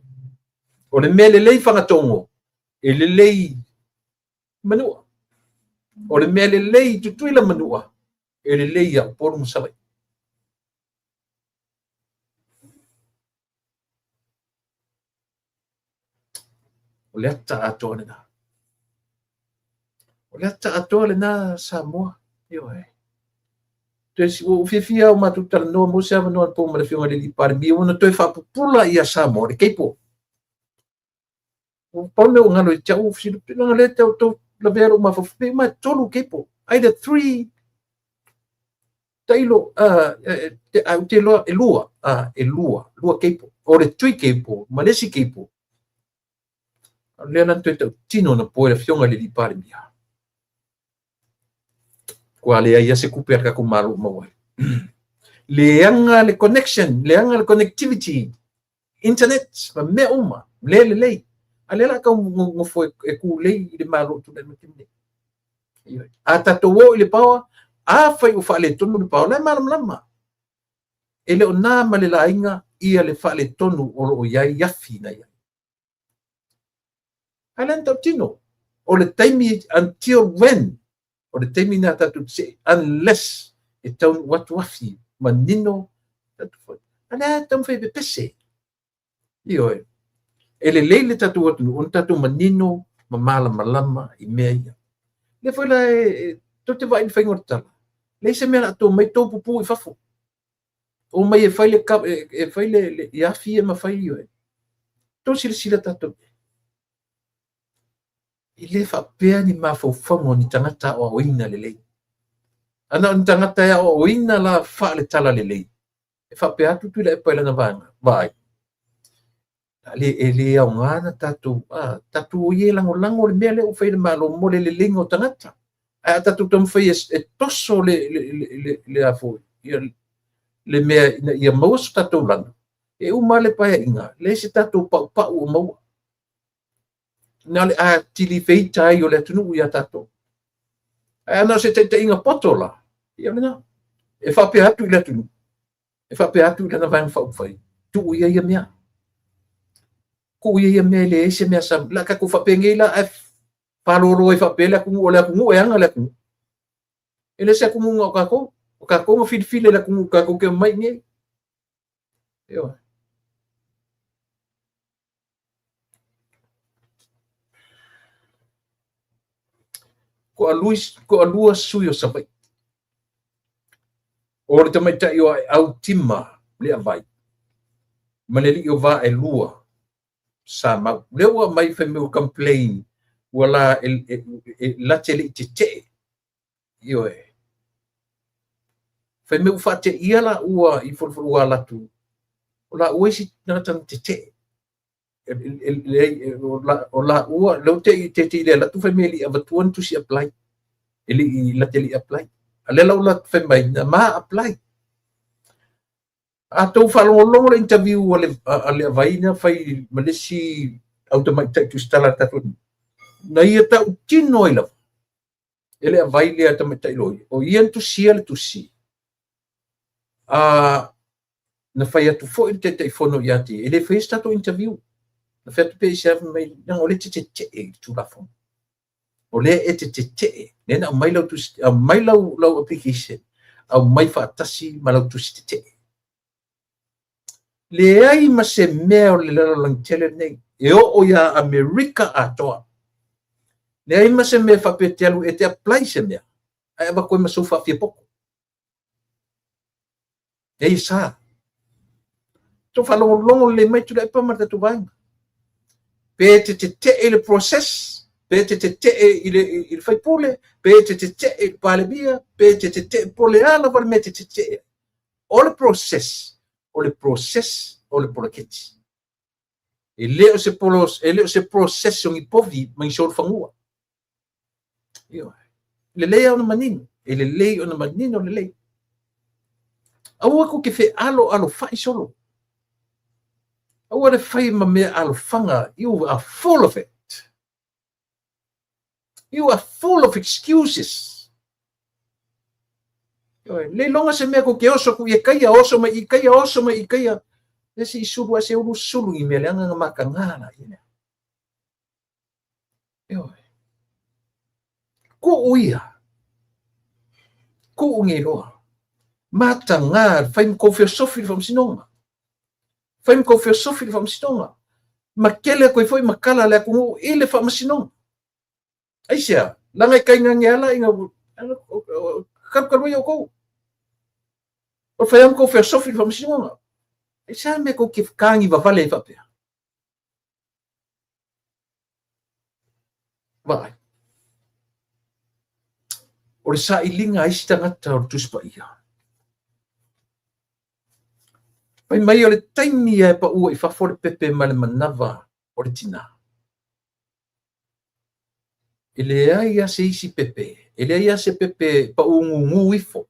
O le mea lelei i Fagatogo, e lelei i Manua. O le mea lelei i Tutuila Manua, e lelei ia Upolu ma Savaii. O le ata atoa lena. O le ata atoa lena Samoa. Ioe. Toe ua ou fiafia au matou talanoa mo se avanoa anapo ma le Afioga i le Alii Palemia ua na toe faapupula ia Samoa le cable. Ua pau le mea ua galo ia te au, ua fesili, leaga lea e tau lavea lou mafaufau, pe uma e 3 cable, either 3 tailo, ae ou te iloa e lua, e lua, lua cable. O le tui cable ma le isi cable. O lea la na toe tautino anapo e le Afioga i le Alii Palemia. Ua leai lava se tupe a le tatou Malo o maua ai. Leaga le connection, leaga le connectivity, internet ma mea uma, le lelei. A lea la tau nofo e tulei i le Malo o tulai mai taimi nei. A tatou o i le power, afai ua faaletonu le power, la e malamalama. E le o na ma le laina ia le faaletonu o lo o i ai afi na i ai. Ae le na tautino. O le taimi until when? O le taimi na tatou te unless e taunuu atu afi manino tatou foi. A lea taumafai e pepese. Ioe. E lelei le tatou atunuu ona tatou manino ma malamalama i mea ia. Lea foi la e tou te vaai i le faiga o le tala. Leai se mea o le a tou omai tou pupuu i fafo. Omai e fai le e fai le i afi e ma fai ioe. Tou silasila tatou. E le faapea ni mafaufauga o ni tagata aoaoina lelei. A na o ni tagata e aoaoina la faale-talalelei, e faapea atu Tuilaepa i lana vaega, vaai. Le, e le aoga na tatou, a, tatou o ia e lagolago le mea lea ua fai e le Malo mo le leleiga o tagata. Ae a tatou taumafai e, e toso le, le, le, le, le, a foi, ia, le mea ina ia maua so tatou lanu, e uma le paeaiga, leai se tatou paupau o maua. Na o le atili feita ai o le atunuu ia tatou. Ae ana o se taitaiga poto la, ia lena. E faapea atu i le atunuu, e faapea atu i lana Vaega Faaupufai, tuu ia ia mea. Tuu ia ia mea e leai se mea sa... La tatou faapenei la, ae faalolo ai faapea le atunuu, o le atunuu e ana le atunuu. E le se atunuu na o tatou. O tatou na filifili e le atunuu tatou te omai i nei. Ioe. Toalua sui o Savaii. O le tamaitai o Aeau Tima Leavai ma le alii o Vaelua Samau. Lea ua aumai fai mai ua complain ua la e, e, e, la te le i tetee. Ioe. Fai mai ua faateia la ua i folofolo ua alu atu. O la ua isi tagata na tetee. O laua, lea ua te te i le alu atu fai mai e le i avatua ni tusi apply. E le i la te le i apply. A lea la ua fai mai na ma apply. A tou faalogologo le interview a le a Leavai na fai ma le isi au tamaitai tusitala a le tatou na ia tautino ai lava e Leavai lea tamaitai loia, o ia na tusia le tusi, a na fai atu foi le Taitaifono ia te ia, e le faia se tatou interview. Na fai atu pe aisea, fai mai, leaga o lea e te tetee i le Tulafono. O lea e te tetee, lea na aumai lau tusi, aumai lau, lau application, aumai faatasi ma lau tusi tetee. Leai ma se mea o le lalolagi tele lenei e oo iā Amerika atoa. Leai ma se mea e faapea e te alu e te apply se mea, ae avatu ai ma sou faafiapoto. Leai e sa. Tou faalogologo lelei mai Tuilaepa ma le tatou vaega. Pe te tetee i le process, pe te tetee i le, i le faipule, pe te tetee i le Palemia, pe te tetee po o le a lava le mea e te tetee ai. O le process, o le process o le poloketi. E le o se, polo, e le o se process o ni povi ma ni solofanua. Ioe. Lelei ona manino. E lelei ona manino lelei. Aua kou te fealoalofai solo. Aua le fai ma mea alofaga. You are full of it. You are full of excuses. Le iloga se mea kou te oso atu i e kaia, oso mai i kaia, oso mai i kaia. Le se i sulu a se ulu sulu i mea leaga na mataga la ia mea. Ioe. Kuu ia. Kuu nei loa. Mataga, fai ma kou feosofi i le faamasinoga. Fai ma kou feosofi i le faamasinoga. Ma kele atu ai foi ma kala le atunuu i le faamasinoga. Aisea? Laga e kainage ala ina kalukalu ai outou. O fai ma kou feosofi i le faamasinoga. Aisea mea kou te kagi vavale ai faapea? Vaai. O le sailiga a isi tagata o le Tusi Paia. Fai mai o le taimi e paua i fafo le pepe ma le manava o le tinā. E leai lava se isi pepe, e leai lava se pepe paʻūgūgū ifo.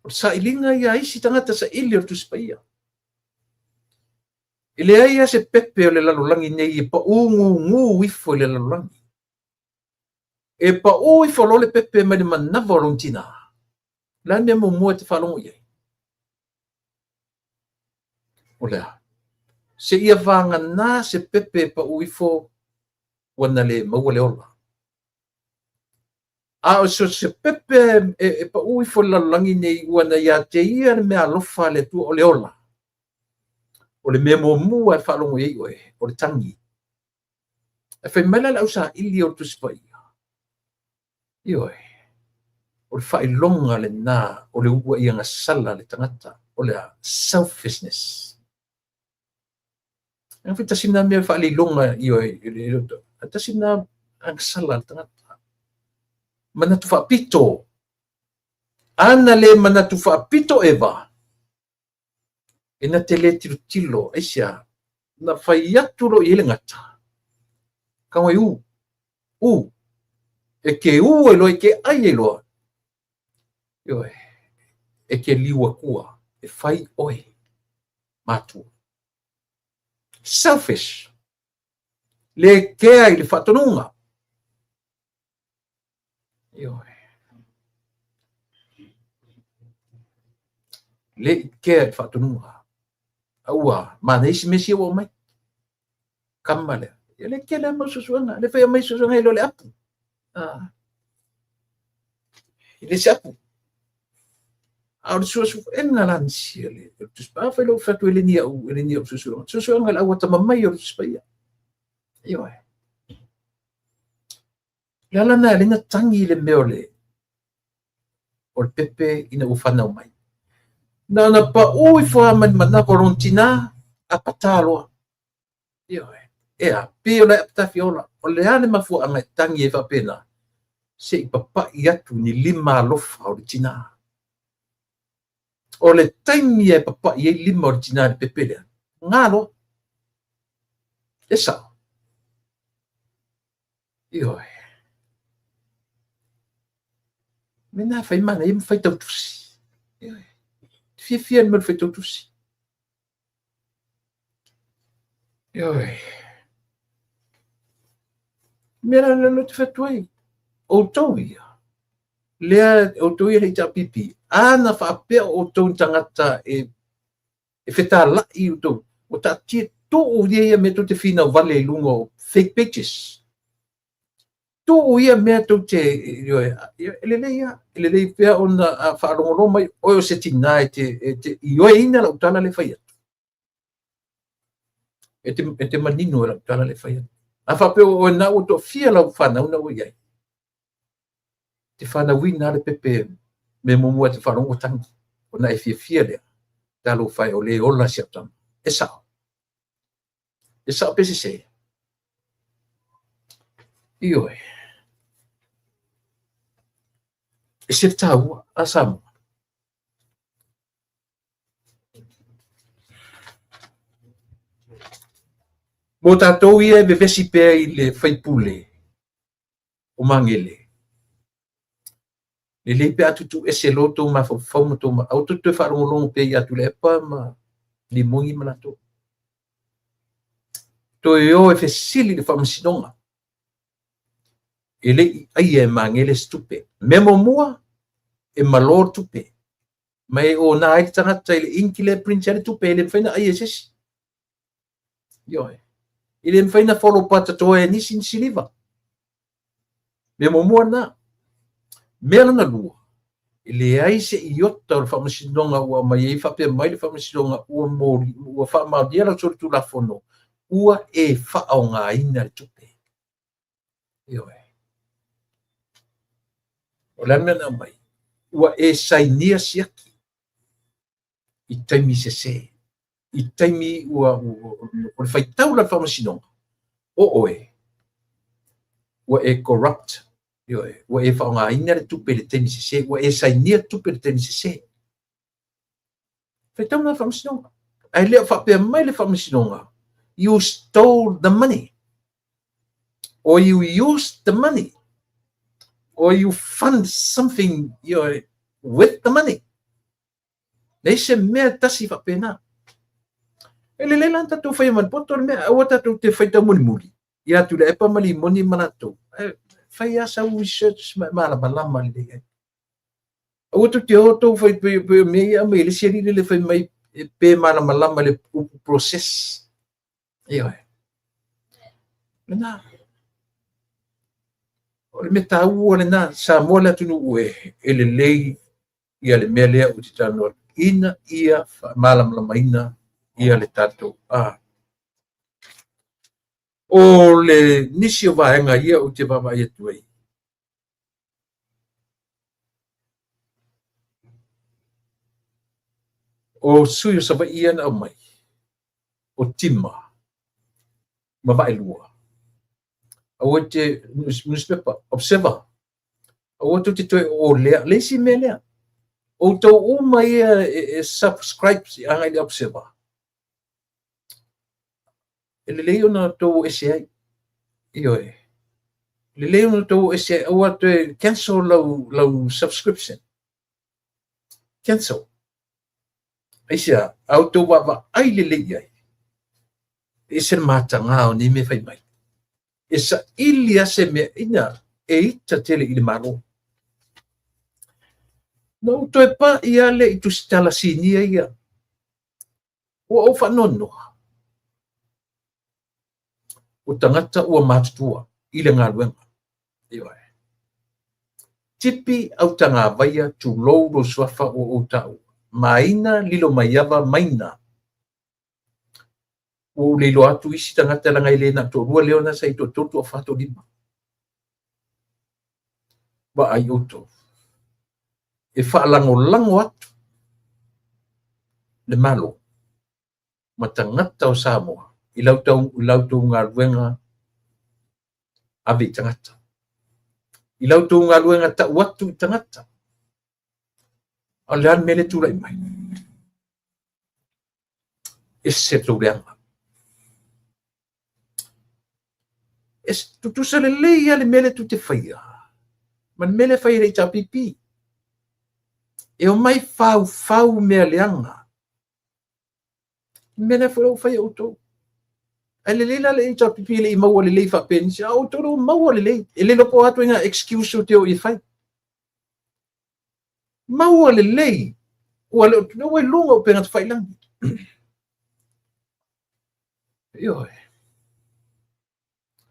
O le sailiga ia a isi tagata saili o le Tusi Paia. E leai lava se pepe o le lalolagi nei e paʻūgūgū ifo i le lalolagi. E paʻū ifo loa le pepe mai le manava o lona tinā. O le a le mea muamua e te faalogo i ai? O le a? Seia vagana se pepe e paʻū ifo ua na le maua le ola. A o so se pepe e, e paʻū ifo i le lalolagi nei ua na iā te ia le mea alofa a le Atua o le ola. O le mea muamua e faalogo i ai oe, o le tagi. E fai mai la le ausaili o le Tusi Paia, ioe, o le faailoga lena o le uluai agasala a le tagata, o le a? Selfishness. E foi tasi lena mea faaleiloga, ioe, tasi lena agasala a le tagata. Manatu faapito. Ana le manatu faapito Eva, E na te le tilotilo, aisea? Na fai atu loa i ai le gata, tago e u, u, e te u ai loa, e te ai ai loa, ioe, e te liu atua, e fai oe matua. Selfish. Le kea i le faatonuga. Ioe. Le i kea i le faatonuga. A ua manaia isi mea sia ua aumai. Kama lea. Ia le kea lea mau suesuega. Le fai aumai suesuega e le o le apu. Ah. E le se apu. A o le suesuega la nisi a le Tusi Paia. Afai lou fai atu e le ni au, e le ni au suesuega. Suesuega le au atamamai o le Tusi Paia. Ioe. Le ala lena e ala ai ona tagi le mea o le o le pepe ina ua fanau mai. Na ona pau ifo lava ma le manava o lona tinā, a patā loa. Ioe. E a, pei o le apatafiola, o le a le mafuaaga e tagi ai faapena? Se i papai atu ni lima alofa o le tinā. O le taimi e papai ai lima o le tinā i le pepe lea, gā loa. E sao. Ioe. Mena fai manaia ma faitau tusi. Ioe. Fiafia le mea o le faitau tusi. Ioe. Mea la lea te fai atu ai. Outou ia. Lea outou ia le HRPP. Ana faapea o outou ni tagata e e fetalai outou. Ua taatia tuu ia ia mea tou te finau vale i luga o fake pages. Tuu ia mea tou te, ioe, e lelei lava, e lelei pea ona a faalogologo mai oe o se tinā e te, e te ioeina lau tala lea e fai atu. E te, e te manino e lau tala lea e fai atu. A faapea o oe na ua toafia lau fanau na ua i ai, te fanauina lava le pepe mea muamua e te faalogo ua tagi, ona e fiafia lea, talofa e o le ola si au tama. E sao. E sao pe sese? Ioe. E se taua a Samoa. Mo tātou ia e vevesi pea i le faipule o Magele, lelei pe a tuutuuese loa tou mafaufau ma tou aua tou te toe faalogologo pea ia Tuilaepa ma Limoni ma latou. Toe o e fesili i le faamasinoga e le i aia e Magele se tupe. Mea muamua, e malo le tupe. Ma e ona ai le tagata i le inki lea e print ai le tupe, e le mafai ona aia e se isi. Ioe. E le mafai ona follow patatoa e nisi ni siliva. Mea muamua lena. Mea lona lua, e leai se iota o le faamasinoga ua aumai ai faapea mai le faamasinoga ua moli, ua faamaonia lau solitulafono, ua e faaaogaina le tupe. Ioe. O le a le mea na aumai? Ua e sainia siaki i taimi sese, i taimi ua, o le faitau la le faamasinoga, o oe, ua e corrupt, ioe, ua e faaaogaina le tupe i le taimi sese, ua e sainia tupe i le taimi sese. Faitau na le faamasinoga. Ae le o faapea mai le faamasinoga, you stole the money, or you used the money, or you fund something, ioe, with the money. Leai se mea tasi faapena. E lelei la tatou faia ma le poto le mea, aua tatou te faitau mulimuli ia Tuilaepa ma Limoni ma latou. E fai lava sau research ma e malamalama lelei ai. Aua tou te o tou fai pei pei o mea ia aumai e le isi alii lele fai mai pe malamalama i le upu process. Ioe. Lena. O le mea taua lena, Samoa le atunuu e, e lelei ia le mea lea ou te talanoa atu, ina ia faamalamalamaina ia le tatou a. O le nisi o vaega ia ou te vaavaai atu ai, O sui o Savaii ia na aumai, o Tima ma Vaelua. Aua te newspaper, Observer. Aua tou te toe o lea, le isi mea lea. Outou uma ia e subscribe agai i le Observer, e lelei ona outou o ese ai. Ioe. Lelei ona outou o ese ai, aua toe cancel lau subscription. Cancel. Aisea, a outou vaavaai lelei i ai, e ese le matagā o nei mea fai mai. E saili lava se mea ina e ita tele i le Malo. Na ou toe pai lava lea i tusitala sinia ia, ua ou faanoanoa. O tagata ua matutua i le galuega. Ioe. Tipi Autagavaia, tulou lou suafa ua ou taua. Maina Lilomaiava Maina. Ua ou le iloa atu isi tagata leaga e le na o toalua lea ona sa i toatolu, toafa, toalima. Vaai outou. E faalagolago atu le Malo ma tagata o Samoa i la outou galuega ave i tagata. I la outou galuega tau atu i tagata. A o le a le mea lea e tulai mai? Ese le tou leaga. E tutusa lelei lava le mea lea tou te faia ma le mea lea e fai e le HRPP. E omai faufau mea leaga. Le mea lea foi ua fai e outou. Ae lelei la le HRPP e le i maua lelei faapea nisi, a o outou lea ua maua lelei. E le iloa po o a ituaiga excuse ou te o i e fai. Maua lelei, ua le o, ua i luga o upega tafailagi. Ioe.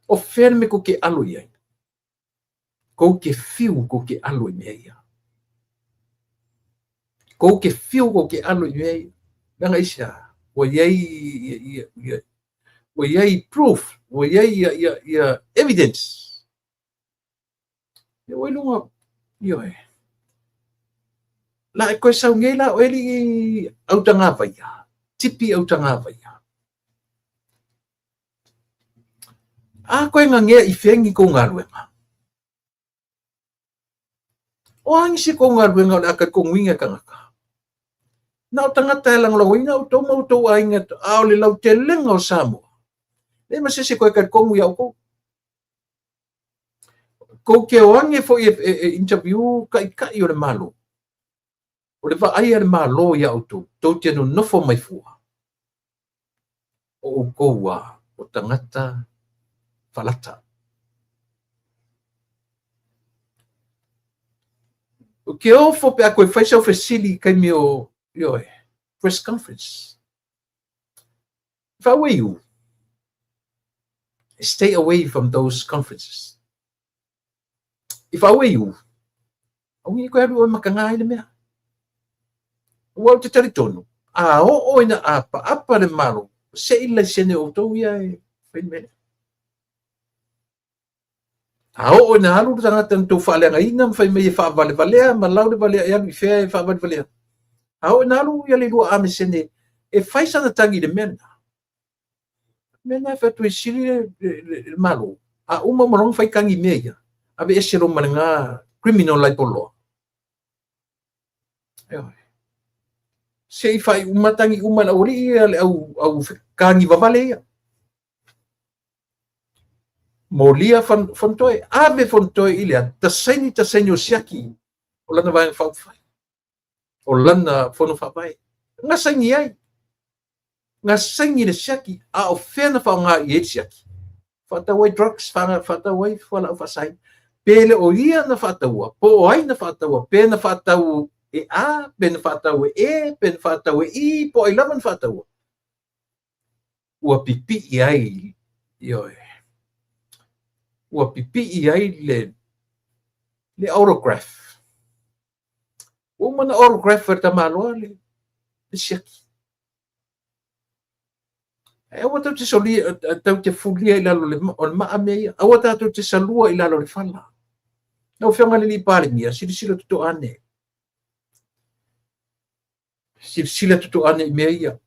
O fea le mea kou te alo i ai? Kou te fiu kou te alo i mea ia. Kou te fiu kou te alo i mea ia. Leaga aisea? Ua i ai ia, ia, ua i ai proof, ua i ai ia, ia, ia evidence. Ia ua i luga, ioe. La e koe sau nei la oe alii Autagavaia, Tipi Autagavaia. A koe gagea i fea ni kou galuega? O a nisi kou galuega o le a talitonuina e tagata? Na o tagata e lagolagoina outou ma outou aiga, a o le lautelega o Samoa. Leai ma se isi e toe talitonu iā outou. Kou te o ane foi e interview taitai o le Malo, o le vaai a le Malo iā outou, tou te nonofo mai fua, o outou a o tagata falata. Ou te ofo pe a toe fai sau fesili i taimi o, ioe, press conference. If I were you, stay away from those conferences. If I were you, aua ne i koe alu oe mataga ai le mea. Aua ou te talitonu, a oo ina apaapa le Malo, se i laisene outou ia e fai le mea lea. A oo ina alu le tagata na tou faaleagaina ma fai mai e faavalevalea ma lau le valea e alu i fea e faavalevalea. A oo ina alu ia le lua amesene e fai sana tagi i le mea lena. Mea lena e fai atu e sili le Malo. A uma uma loa ona fai tagi i mea ia, aveese loa ma lena criminal libel law. Ioe. Se i faaiu uma tagi uma e le aualii ia le au kagi vavale ia. Molia Fonotoe, ave Fonotoe i le tasaini tasaini o siaki o lana Vaega Faaupufai, o lana Fono Faavae. Na saini ai, na saini le siaki, a o fea na faaaoga i ai le siaki? Faatau ai drugs, faatau ai fualaau faasaina. Pe le o ia na faataua, po o ai na faataua, pe na faatau e A, pe na faatau e E, pe na faatau e I, po o ai lava na faataua. Ua pipii ai, ioe, ua pipii ai le autograph. Ua uma ona autograph e le tamaloa le siaki. Ae aua tatou te solia, tatou te fulia i lalo o le maa mea ia. Aua tatou te salua i lalo o le fala. Lau Afioga i le alii Palemia, silasila totoa ane. Silasila totoa ane i mea ia.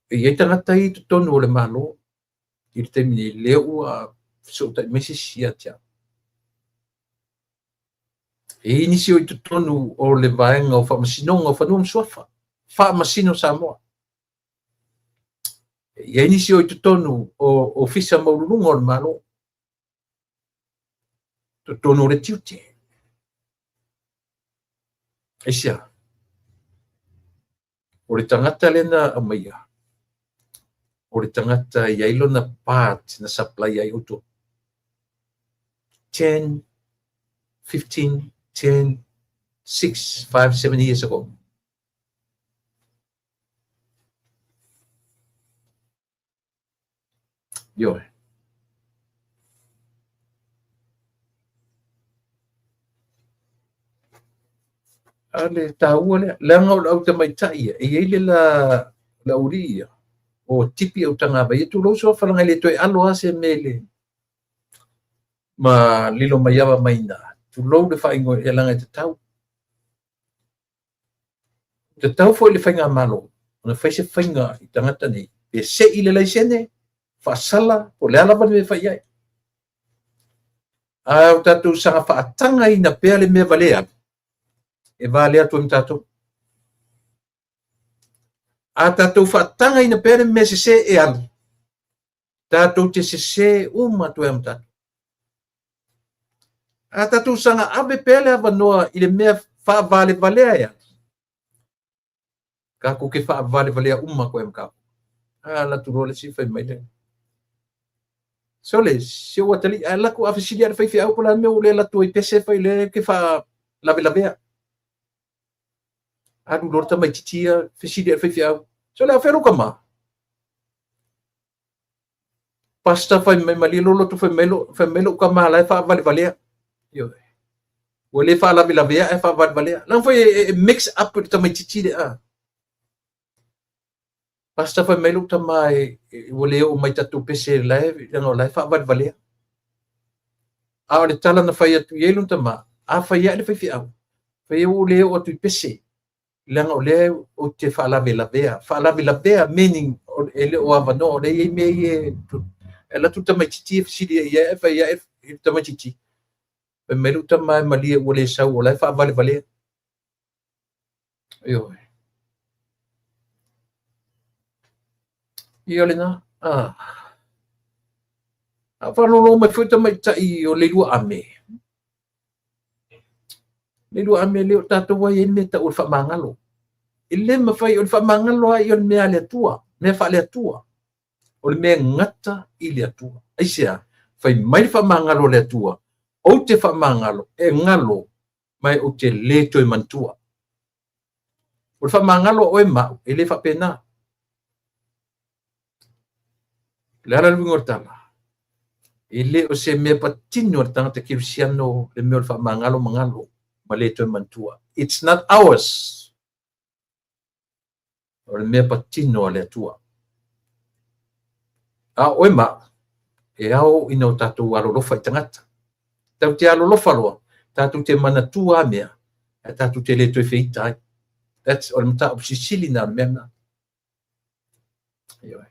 E i ai tagata ia i totonu o le Malo i le taimi nei, lea ua fesootai mai se isi ia te au. E i ai nisi o i totonu o le vaega o Faamasinoga o Fanua ma Suafa, Faamasino Samoa. E i ai nisi o i totonu o Ofisa Maualuluga o le Malo, totonu o le tiute. Aisea? O le tagata lea na aumaia, o le tagata e i ai lona part na supply ai outou. 10, 15, 10, 6, 5, 7 years ago. Ioe. A le taua lea, leaga o le au tamaitai ia, e i ai le la le aualii ia, o tipi autagavai, e tulou suafa leaga e le toe alo lava se mea i le ma Lilomaiava mai i ina, tulou le faaigoa leaga e tatau. Tatau foi i le faigamalo ona fai se faiga i tagata nei, pe sei le laisene, faasala, po o le a lava le mea e fai i ai. A o tatou saga faatagaina pea le mea valea, e valea atu ai ma tatou. A tatou faatagaina pea le mea sese e alu, tatou te sese uma atu ai ma tatou. A tatou saga ave pea le avanoa i le mea faavalevalea e alu, tatou te faavalevalea uma atu ai ma tatou. A alu atu loa le isi fai mai le Sole, si ou atalii, a alu atu a fesili lava le faifeau po o le a le mea ua le alu atu ai i pese fai lea e te faalavelavea. Alu loa le tamaitiiti ia, fesili lava i le faifeau, Sole, a o fea lou tama? Pastor fai mai malie loloto fai mai lo fai mai lou tama la e faavalevalea. Ioe. Ua le faalavelavea ae faavalevalea. Leaga foi e mix up le tamaitiiti le a. Pastor fai mai lou tama e, ua le oo mai tatou pese la e leaga o la e faavalevalea. A o le tala na fai atu i ai lona tama, a fai ae le faifeau, fai ua le oo atu i pese, leaga o lea ou te faalavelavea. Faalavelavea meaning e le o avanoa, o lea e i ai mea ia e alu atu le tamaitiiti e fesili i ai, ae fai ae le tamaitiiti, fai mai lou tama e malie ua le sau o la e faavalevalea. Ioe. Ia lena. Ah. A faalogologo mai foi tamaitai o Leilua Ame. Leilua Ame le o tatou ai ai mea tau o le faamagalo. E le mafai o le faamagalo lava ia o le mea a le Atua, mea faale-Atua. O le mea e gata i le Atua. Aisea? Fai mai le faamagalo a le Atua, ou te faamagalo, e galo, ma ou te le toe manatua. O le faamagalo a oe ma au, e le faapena. O le a la le uiga o le tala? E le o se mea patino a le tagata kerisiano le mea o le faamagalo ma galo ma le toe manatua. It's not ours. O le mea patino a le Atua. A o oe ma au, e ao ina o tatou alolofa i tagata. Tatou te alolofa loa, tatou te manatua a mea, ae tatou te le toe feita ai. That's, o le mataupu silisili lena o le mea lena. Ioe.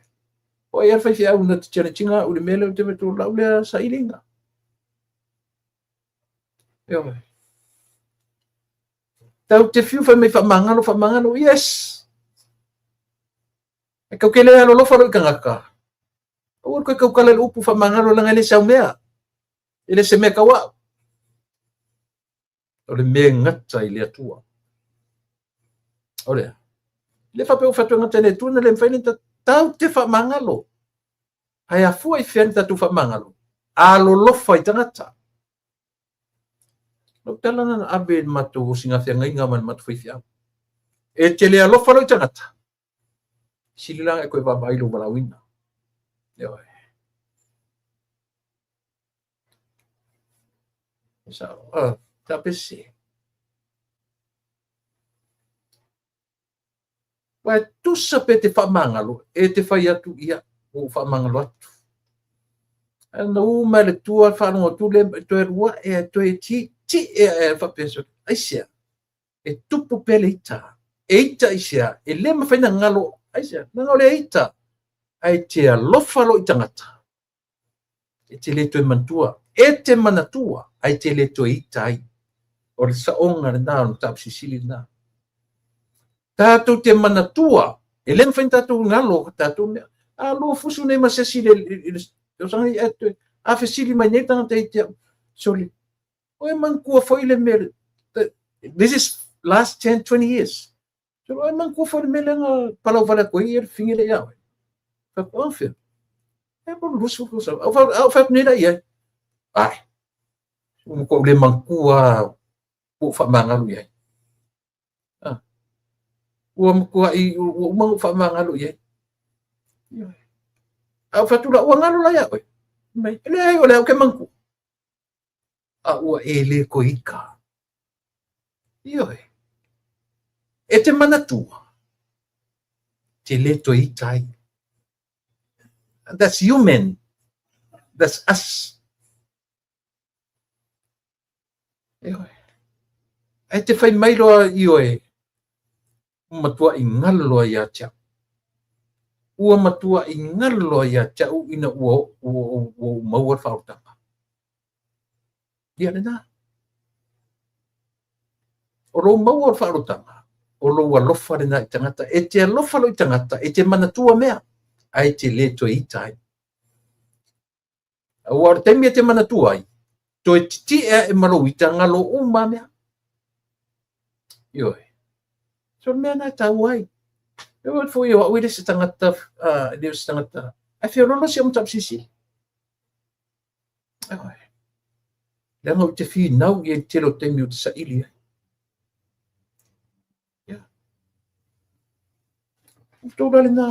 O ai a le faifeau na te challenge ina au i le mea lea ou te vaai atu o lau lea sailiga. Ioe. Tau te fiu fai mai faamagalo, faamagalo, yes. E kau ke le alolofa lou i tagata. Aua le koe taukala i le upu faamagalo leaga e le se au mea. E le se mea tau au. O le mea e gata i le Atua. O lea. Le faapea ua fai atu e gata i le Atua na le mafai ona tau te faamagalo. Ae afua i fea le tatou faamagalo? Alolofa i tagata. Lau tala na ave i le matou osigafeagaiga ma le matou faifeau. E te le alofa loa i tagata, sili la e koe vaavaai i lou valaauina. Ioe. Sao, ta pese. Ua e tusa pe te faamagalo, e te fai atu, ia, ua ou faamagalo atu. Ae na u mai le tua faalogo atu le toe alu ae, ae toe tietie ae faapea sole. Aisea? E tupu pea le ita. E ita aisea? E le mafai ona galo. Aisea? Leaga o le ita. Ae te alofa loa i tagata. E te le toe manatua. E te manatua, ae te le toe ita ai. O le saoga lena, o le mataupu silisili lena. Tatou te manatua, e le mafai ona tatou galo o tatou mea. A lua fusu nei ma se isi i le tausaga nei, ae a fesili mai nei tagata ia te au, sole, o e manatua foi le mea, this is last 10, 20 years. Sole, o e manatua foi le mea lea na palau vale atu ai le fine lea ia oe. Fai atu, a fea? E po o le 20 tausaga. A ou fai atu nei la i ai. Ai, ua matuai ou le manatua lava, ua ou faamagalo i ai. Ua matuai, ua uma ona ou faamagalo i ai. A ou fai atu la, ua galo la ia oe. Mai, e leai, o lea ou te manatua. A ua e le toe ita. Ioe. E te manatua, te le toe ita ai. That's human. That's us. Ioe. Ae te fai mai loa, ioe, ua matuai galo loa ia te au. Ua matuai galo loa ia te au ina ua ou maua le faaolataga. Ia lena. O lou maua o le faaolataga, o lou alofa lena i tagata. E te alofa loa i tagata, e te manatua mea, ae te le toe ita ai. Aua o le taimi e te manatua ai, toe titie ae ma lou ita galo uma mea. Ioe. So le mea na e taua ai. E oe foi o au e le se tagata, le se tagata, ae feololo si au mataupu silisili. Ioe. Leaga ou te finau i ai i le tele o taimi ou te saili ai. Ia. Outou la lena.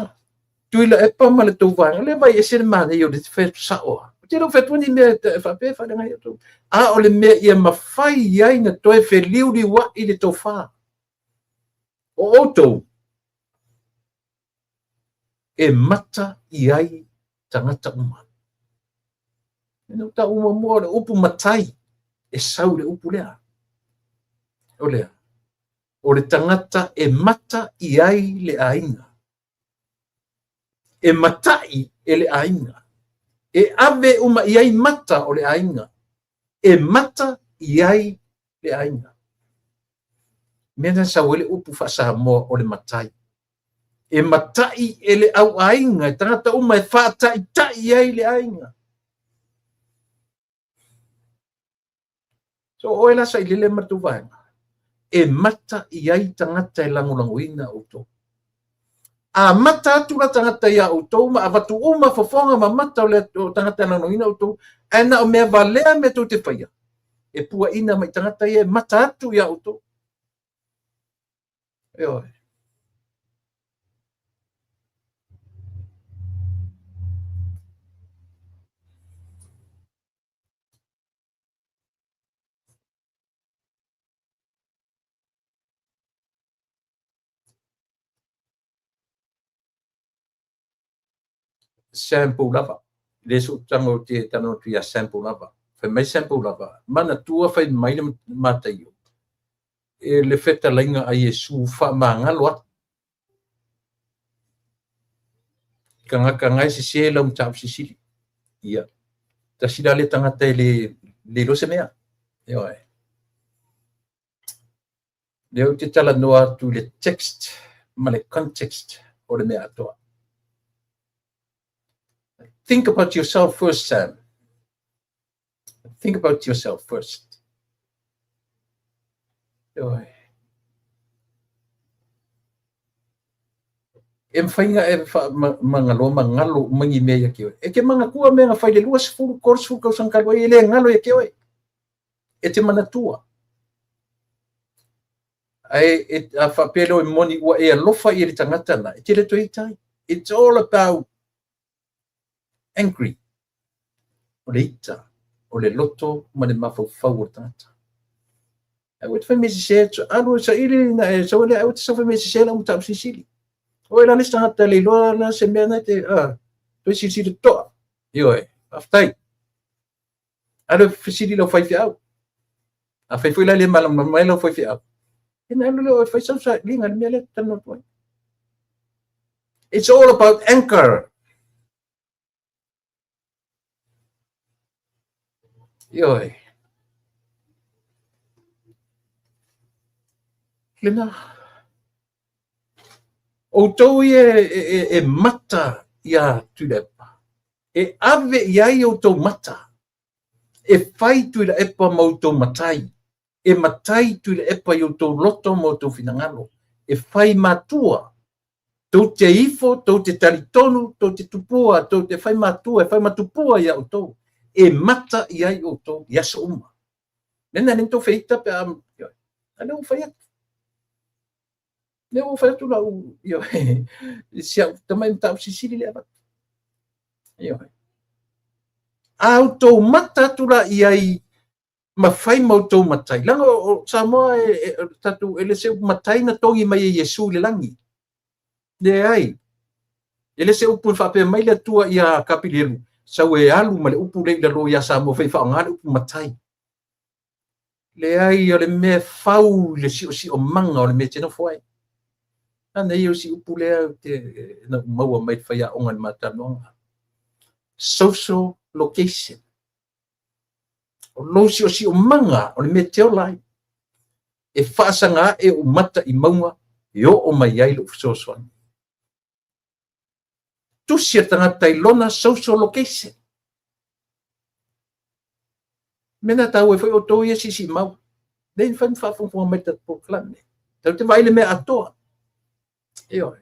Tuilaepa ma le tou vaega, lea vai ese le manaia o le fai atu sao lava. Ou te le o fai atua ni mea e faapea e faaleaga ai outou. A o le mea ia mafai ai na toe feliuliuai le tofa. O outou e mata i ai tagata uma. Ina ou taua muamua o le upu matai, e sau i le upu lea. O lea, o le tagata e mata i ai le aiga. E matai e le aiga. E ave uma i ai mata o le aiga. E mata i ai le aiga. Mea na sau ai le upu faa-Samoa o le matai. E matai e le au aiga, e tagata uma e faataitai ai le aiga. So oe la sailele ma le tou vaega, e mata i ai tagata e lagolagoina outou. A mata atu la tagata iā outou ma avatu uma fofoga ma mata o le o tagata e lagolagoina outou, ae na o mea valea mea tou te faia, e puaina mai tagata ia e mata atu iā outou. Ioe. Sam Poulava. Le so tago o te talanoa atu ia Sam Poulava. Fai mai Sam Poulava, manatua fai mai le Mataio e le fetalaiga a Iesu faamagalo atu. Tagata na e sese lau mataupu silisili. Ia. Tasi la lea tagata e le le iloa se mea. Ioe. Lea ou te talanoa atu i le text ma le context o le mea atoa. Think about yourself first, Sam. Think about yourself first. Ioe. E mawhai nga e wha ma ngalo uma ni mea ia ke oe. E te manatua mea nga whai le 20, 30 tausaga talu ai, e le ngalo ia ke oe. E te manatua. Ae e, a whaapea leo e moni ua e alofa i le tagata na, e te le toe ita ai. It's all about angry. O le ita, o le loto ma le mafaufau o le tagata. Ae ua te fai mea sese, alu e saili na e sau lea, ae ua te sau fai mea sese lau mataupu silisili. O e la le isi tagata le iloa la se mea na te, toe silisili totoa. Ioe, faafetai. Alu e fesili lau faifeau. A fai foi la le malamalama mai lau faifeau, e na alu lea o e fai sau sailiga i le mea lea e talanoa atu ai. It's all about anchor. Ioe. Lena. Outou ia e mata ia Tuilaepa, e ave i ai outou mata, e fai Tuilaepa ma outou matai, e matai Tuilaepa i outou loto ma outou finagalo, e fai matua, tou te ifo, tou te talitonu, tou te tupua, tou te fai matua, e fai matupua ia outou, e mata i ai outou i aso uma. Mena le tou feita pe a lea ua fai atu. Lea ua fai atu lau, ioe, si au tamai mataupu silisili lea avatu. Ioe. A outou mata atu la i ai ma fai ma outou matai, leaga o Samoa e tatou e le se upu matai na togi mai e Iesu i le lagi. Leai. E le se upu e faapea mai le Atua ia Kapilielu, sau e alu ma le upu lea i lalo ia Samoa fai faaaoga le upu matai. Leai, o le mea e fau i le siosiomaga o le mea e te nofo ai. Ana ia o si upu lea te na ou maua mai le faiaoga i le ma talanoaga. Social location. O lou siosiomaga o le mea e te ola ai. E faasaga ae ou mata i mauga e oo mai ai lou fesoasoani. Tusi a tagata i lona social location. Mea na taua ai foi outou ia sisimau. Lei mafai ona faafogafoga mai le tatou polokalame. Tatou te vaai i le mea atoa. Ioe.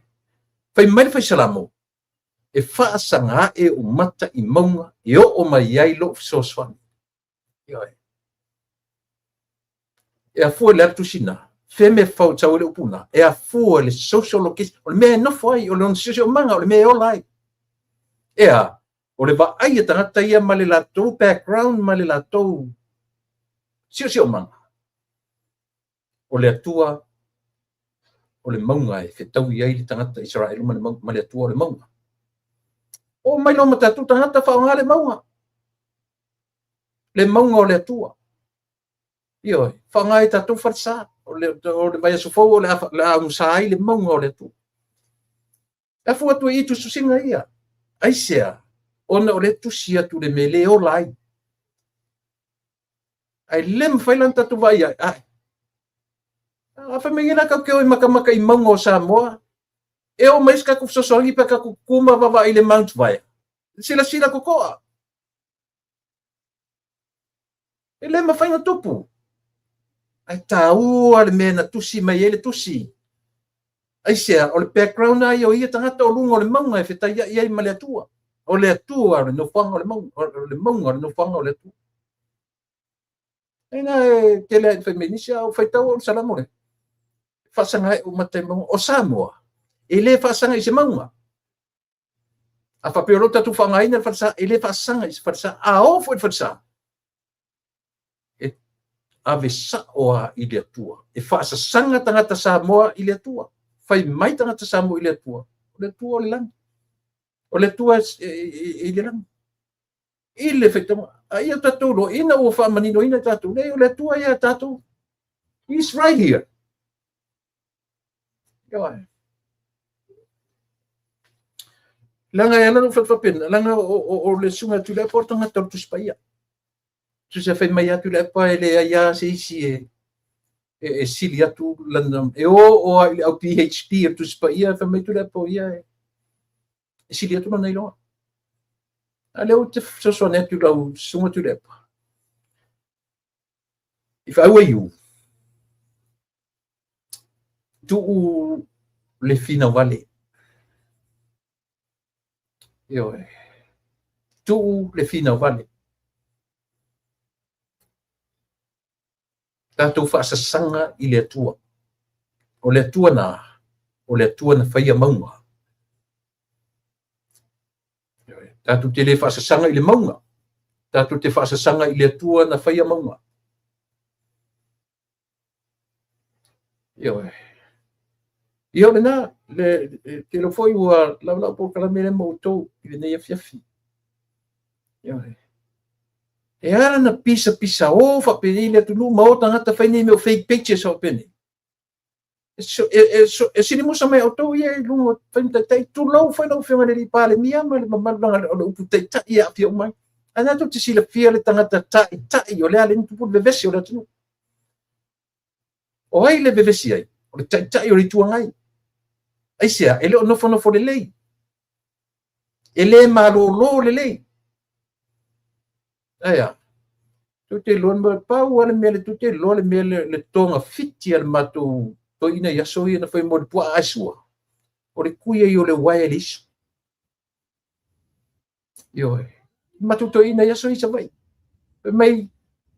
Fai mai le Fai Salamo, e faasaga ae ou mata i mauga e oo mai ai lou fesoasoani. Ioe. E afua i le a le tusi na? Fea mea fau sau ai le upu na? E afua i le social location, o le mea e nofo ai, o lona siosiomaga, o le mea e ola ai. E a? O le vaai a tagata ia ma le latou background ma le latou siosiomaga. O le Atua o le mauga e fetaui ai le tagata Isaraelu ma le, ma le Atua o le mauga. Oo mai loa ma tatou tagata faaaoga le mauga. Le mauga o le Atua. Ioe, faaaoga ai tatou falesa. O le vaiaso fou o le a augasa ai le mauga o le Atua. E afua atu i i tusitusiga ia. Aisea? Ona o lea e tusi atu le mea le ola ai. Ae le mafai la ona tatou vaai ai. Ai. A fai mai nei la tatou te o e matamata i mauga o Samoa, e oo mai se tatou fesoasoani pe a tatou tutu ma vaavaai i le Mount Vaea. Silasila totoa. E le mafai ona tupu. Ae taua le mea na tusi mai ai le tusi. Aisea? O le background lava ia o ia tagata o luga o le mauga e fetaiai ai ma le Atua. O le Atua o le nofoaga o le mauga, o le mauga o le nofoaga o le Atua. Ina e tele ai fai mai nisi, a ou faitau au i le Salamo lea, faasaga ai ou mata i mauga. O Samoa, e le faasaga i se mauga. A faapea o lo o tatou faaaogaina le falesa, e le faasaga i se falesa. A oo foi i le falesa, e ave sao lava i le Atua. E faasasaga tagata Samoa i le Atua. Fai mai tagata Samoa i le Atua. O le Atua o le lagi. O le Atua e i le lagi. I le faitauga. A ia tatou loa, ina ua faamaninoina tatou, leai, o le Atua ia tatou. He's right here. Ioe. Leaga e ala ona ou faapena, leaga o le susuga ia Tuilaepa o le tagata o le Tusi Paia. Tusa fai mai atu Tuilaepa e leai lava se isi e sili atu lana, e oo lava i le au PhD o le Tusi Paia, fai mai Tuilaepa o ia e sili atu lona iloa. A lea ou te fesoasoani atu i lau susuga Tuilaepa. If I were you, tuu le finau vale. Ioe. Tuu le finau vale. Tatou faasasaga i le Atua. O le Atua na, o le Atua na faia mauga. Ioe. Tatou te le faasasaga i le mauga. Tatou te faasasaga i le Atua na faia mauga. Ioe. Ia o lena, le, te iloa foi ua lava lau polokalame lea ma outou i lenei afiafi. Ioe. E ala na pisapisa o faapenei le atunuu ma o tagata fai nei mea o fake pages faapenei. E silimusa mai outou ia i luga o fai ma taitai, tulou foi lau Afioga i le Alii Palemia ma le mamalu leaga o le upu taitai e aafia uma ai. Ae na tou te silafia le tagata taitai o le a le tupu le vevesi o le atunuu. O ai le vevesi ai? O le Taitai o le Itu Agai. Aisea? E le o nofonofo lelei. E le malolo lelei. Aia. Tou te iloa le mea, pau lava le mea, tou te iloa le mea le togafiti a le matou toeaina i aso ia na fai mo le puaa ae sua, o le tui ai o le uaea i le isu. Ioe. Matou toeaina i aso ia i Savaii. Fai mai,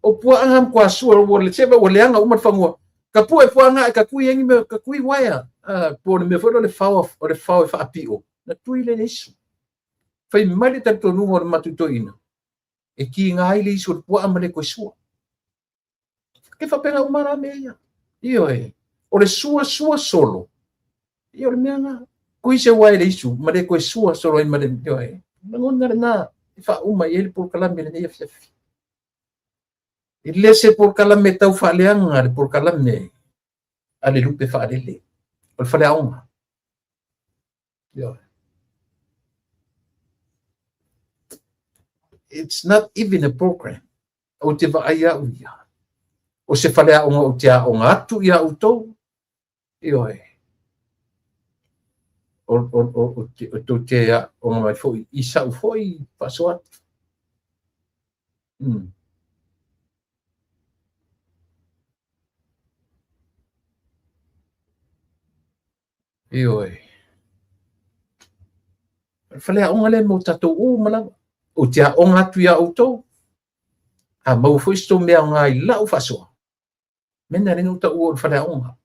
o puaa na matua sua, ua se ua leaga uma le fanua. Ka pue puaa na e ka tui ai ni mea, ka tui uaea. Po o le mea foi lea o le fao, o le fao e faapio, na tui lea i le isu. Fai mai le talitonuga o le matou toeaina, e kiga ai le isu o le puaa ma le toe sua. E faapena uma la mea ia. Ioe. O le sua sua solo, ia o le mea na. Tui se uaea i le isu ma le toe sua solo ai ma le, ioe. Lagona lena e faauma i ai le polokalame i lenei afiafi. E le se polokalame tau faaleaga le polokalame a le lupe faalele. O le faleaoga. Ioe. It's not even a program. Ou te vaai au ia. O se faleaoga ou te aoga atu iā outou. Ioe. O, o, o, o, te, o tou te aoga mai foi i sa'u foi faasoa atu. Ioe. O le faleaoga lea mo tatou uma lava. Ou te aoga atu iā outou. A maua foi se tou mea aoga i lau faasoa, mea na lea ou taua o le faleaoga.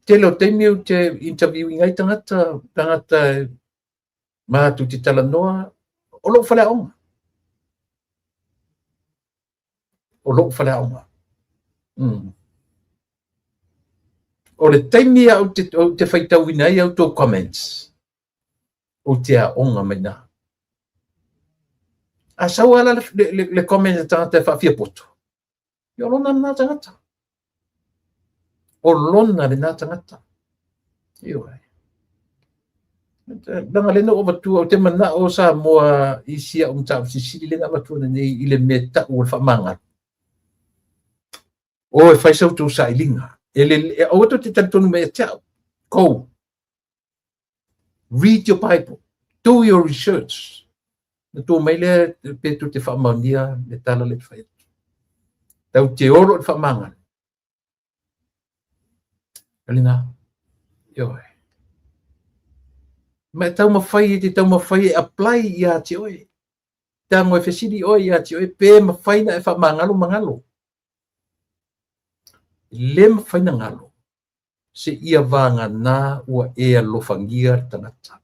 Tele o taimi ou te interviewing ai tagata, tagata matou te talanoa, o lou faleaoga. O lou faleaoga. O le taimi a ou te faitauina ai a outou comments, ou te aoga mai na. A sau lava la le comment a tagata e faafiapoto, ia o lona lena tagata. O lona lena tagata. Ioe. Leaga lea na ou avatua, ou te manao Samoa i si au mataupu silisili lea na avatua nei i le mea tau o le faamagalo. O e fai sa outou sailiga. E le, aua tou te talitonu mai ia te au. Go. Read your Bible. Do your research. Na tua mai lea pe tou te faamaonia le tala lea e fai atu. Tau te olo i le faamagalo. O lena. Ioe. Ma e taumafai e te taumafai e apply ia te oe. Tago e fesili oe ia te oe pe mafai na e faamagalo ma galo. E le mafai na galo seia vagana ua e alofagia le tagata.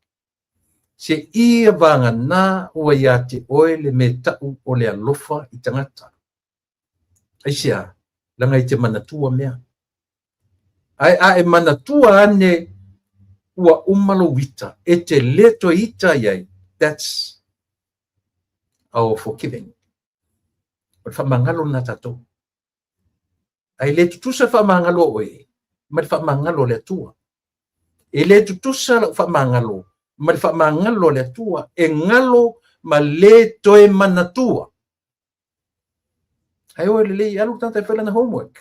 Seia vagana ua ia te oe le mea tau o le alofa i tagata. Aisea? Leaga e te manatua mea. Ae a e manatua ane ua uma lou ita, e te le toe ita i ai, that's our forgiving. O le faamagalo lena a tatou. Ae le tutusa le faamagalo a oe ma le faamagalo a le Atua. E le tutusa lau faamagalo ma le faamagalo a le Atua, e galo ma le toe manatua. Ae o e lelei, alu le tagata e fai lana homework.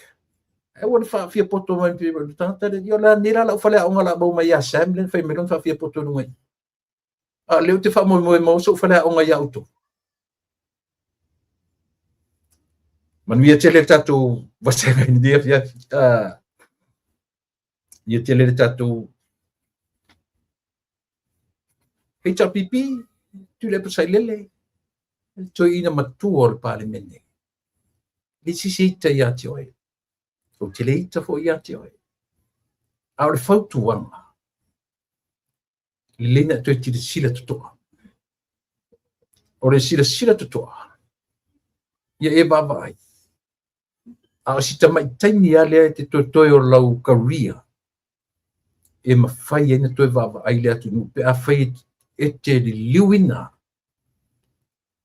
Ae aua le faafiapoto mai le tagata lea, ia la nei la lau faleaoga la maua mai ia Sam lea na fai mai lona faafiapoto i luga i. A o lea ou te faamoemoe maua sou faleaoga ia outou. Manuia tele le tatou vasega i lenei afiafi. Manuia tele le tatou HRPP, Tuilaepa Sailele, le toeaina matua o le Palemene. Le isi se ita ia te oe. Ou te le ita foi ia te oe. A o le fautuaga, lelei na e toe silasila totoa. O le silasila totoa, ia e vaavaai. A o si tamai taimi lava lea e te toetoe o lau career, e mafai ai na toe vaavaai le atunuu pe afai e te liliuina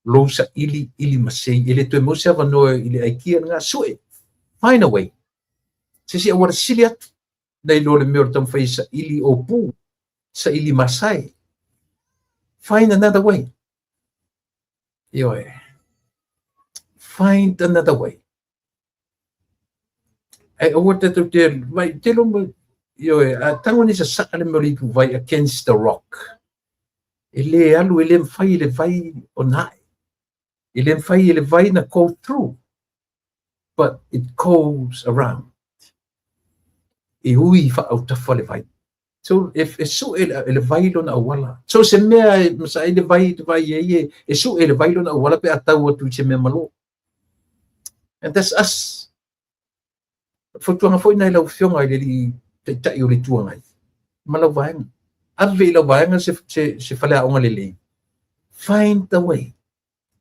lou saili ili masei, e le toe maua se avanoa i le aikia lena. Sue, find a way. Se isi auala sili atu nai lo le mea o le taumafai e saili opu, saili masae. Find another way. Ioe. Find another way. Ae aua tatou te vai tele o ioe, a tago nei sasaa le mea o le ipuvai against the rock. E le alu, e le mafai e le vai ona ae. E le mafai e le vai na go through, but it goes around. E ui faaautafa le vai. So, e sue e le vai lona auala. So, se mea e masaai le vai te vai e ie, e sue e le vai lona auala pe a tau atu i se mea malo. And that's us. Fautuaga foi na i lau Afioga i le Alii Taitai o le Itu Agai ma lau vaega. Ave i lau vaega se, se, se faleaoga lelei. Find the way.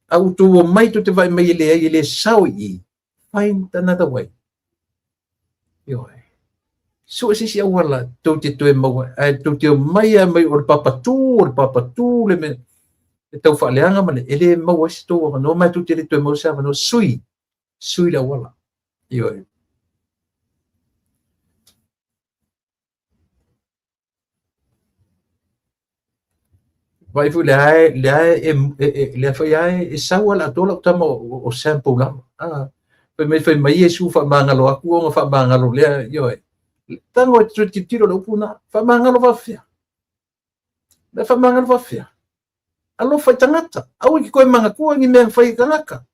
A ua tou omai tou te vaai mai e leai e le sao i i, find another way. Ioe. Sue se isi auala tou te toe maua, ae tou te omai lava mai o le papatū, o le papatū le mea e tau faaleaga ma le, e le maua ai se tou avanoa, ma e tou te le toe maua se avanoa, sui, sui le auala. Ioe. Vaai foi lea e, lea e, e, e, lea foi lava e, e sau ala atoa lau tama o, o sample lava. Ah, fai mai fai mai Iesu faamagalo atu ona faamagalo lea, ioe. Tago e toe tilotilo le upu na, faamagalo faafefea. Le faamagalo faafefea. Alofa i tagata, aua e te toe manatua ni mea na fai e tagata.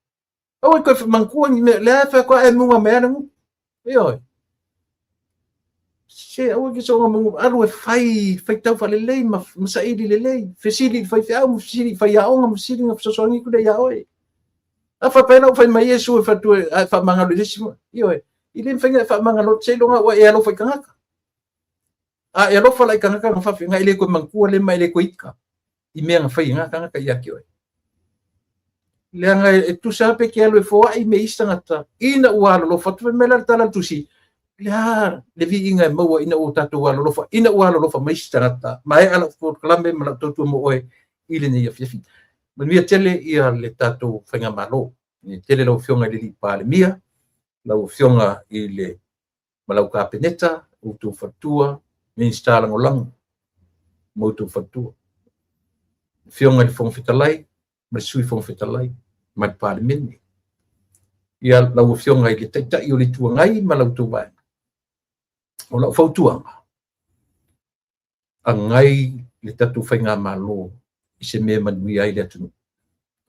Aua e toe manatua ni mea, lea e fai atu e muga mai le gutu. Ioe. Se aua ke soga mungu alu e fai faitau faalelei ma, ma saili lelei, fesili i le faifeau ma fesili i faiaoga ma fesili na fesoasoani atu lea ia oe. A faapea la ua fai mai Iesu e fatu e a e faamagalo i le isi, ioe, i le mafai ona e faamagalo seiloga ua e alofa i tagata. A e alofa la i tagata na faafeagai e le toe manatua le ma e le toe ita i mea na fai e na tagata ia te oe. Leaga e tusa lava pe te alu e foai me isi tagata ina ua alolofa atu. Fai mai la le tala a le Tusi, le a le viiga e maua ina ua tatou alolofa, ina ua alolofa mai isi tagata. Maea lau polokalame ma lau tautua mo oe i lenei afiafi. Manuia tele ia le tatou faigamalo. Manuia tele lau Afioga i le Alii Palemia, lau Afioga i le ma lau Kapeneta, outou faletua, Minisita Lagolago ma outou faletua. Afioga i le Fofoga Fetalai ma le Sui Fofoga Fetalai ma le Palemene. Ia lau Afioga i le Taitai o le Itu Agai ma la outou vaega. O lau fautuaga, agai le tatou faigamalo i se mea e manuia ai le atunuu.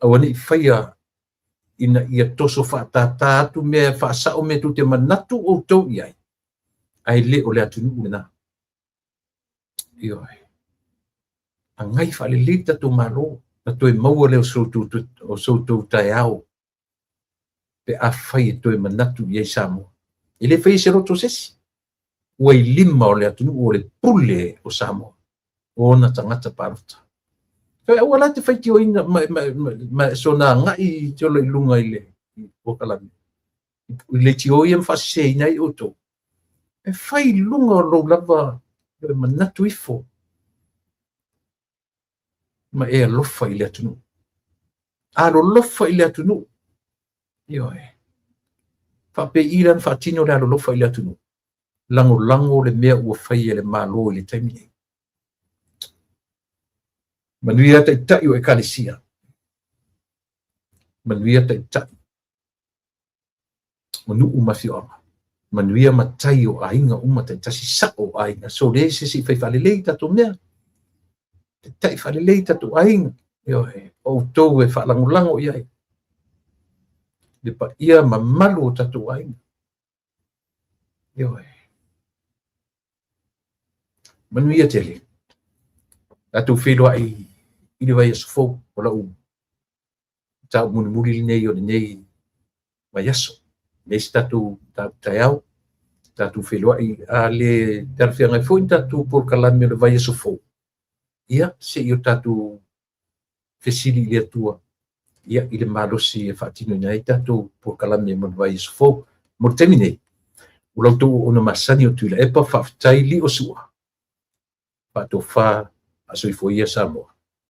Aua ne i faia ina ia toso faatātā atu mea e faasao mea tou te manatu outou i ai, ae le o le atunuu lena. Ioe. Agai faalelei le tatou Malo, na toe maua lea o so outou taeao pe afai e toe manatu i ai Samoa. E le faia se loto o se isi. Ua i lima o le atunuu o le pule o Samoa, o ona tagata palota. Toe aua la te faitioina ma, ma, ma, ma sona agai i te ola i luga i le polokalame. I le tio ia ma faaseseina ai outou. E fai i luga o lou lava manatu ifo ma e alofa i le atunuu. Alolofa i le atunuu. Ioe. Faapei la na faatino le alolofa i le atunuu. Lagolago le mea ua fai e le Malo i le taimi nei. Manuia taitai o Ekalesia. Manuia taitai o nuu ma afioaga. Manuia matai o aiga uma taitasi, sao o aiga. So leai se isi e fai faalelei i tatou mea. Taitai faalelei i tatou aiga. Ioe, o outou e faalagolago i ai le paia mamalu o tatou aiga. Ioe. Manuia tele. Tatou feiloai i le vaiaso fou o lau mataupu mulimuli lenei o lenei vaiaso. Leai se tatou mataupu taeao, tatou feiloai a le talafeagai foi ni tatou polokalame o le vaiaso fou, ia se i o tatou fesili i le Atua ia i le malosi e faatinoina ai tatou polokalame mo le vaiaso fou. Mo le taimi nei, o la outou auauna masani o Tuilaepa, faafetai lio sua, faatofa, faasoifua ia Samoa.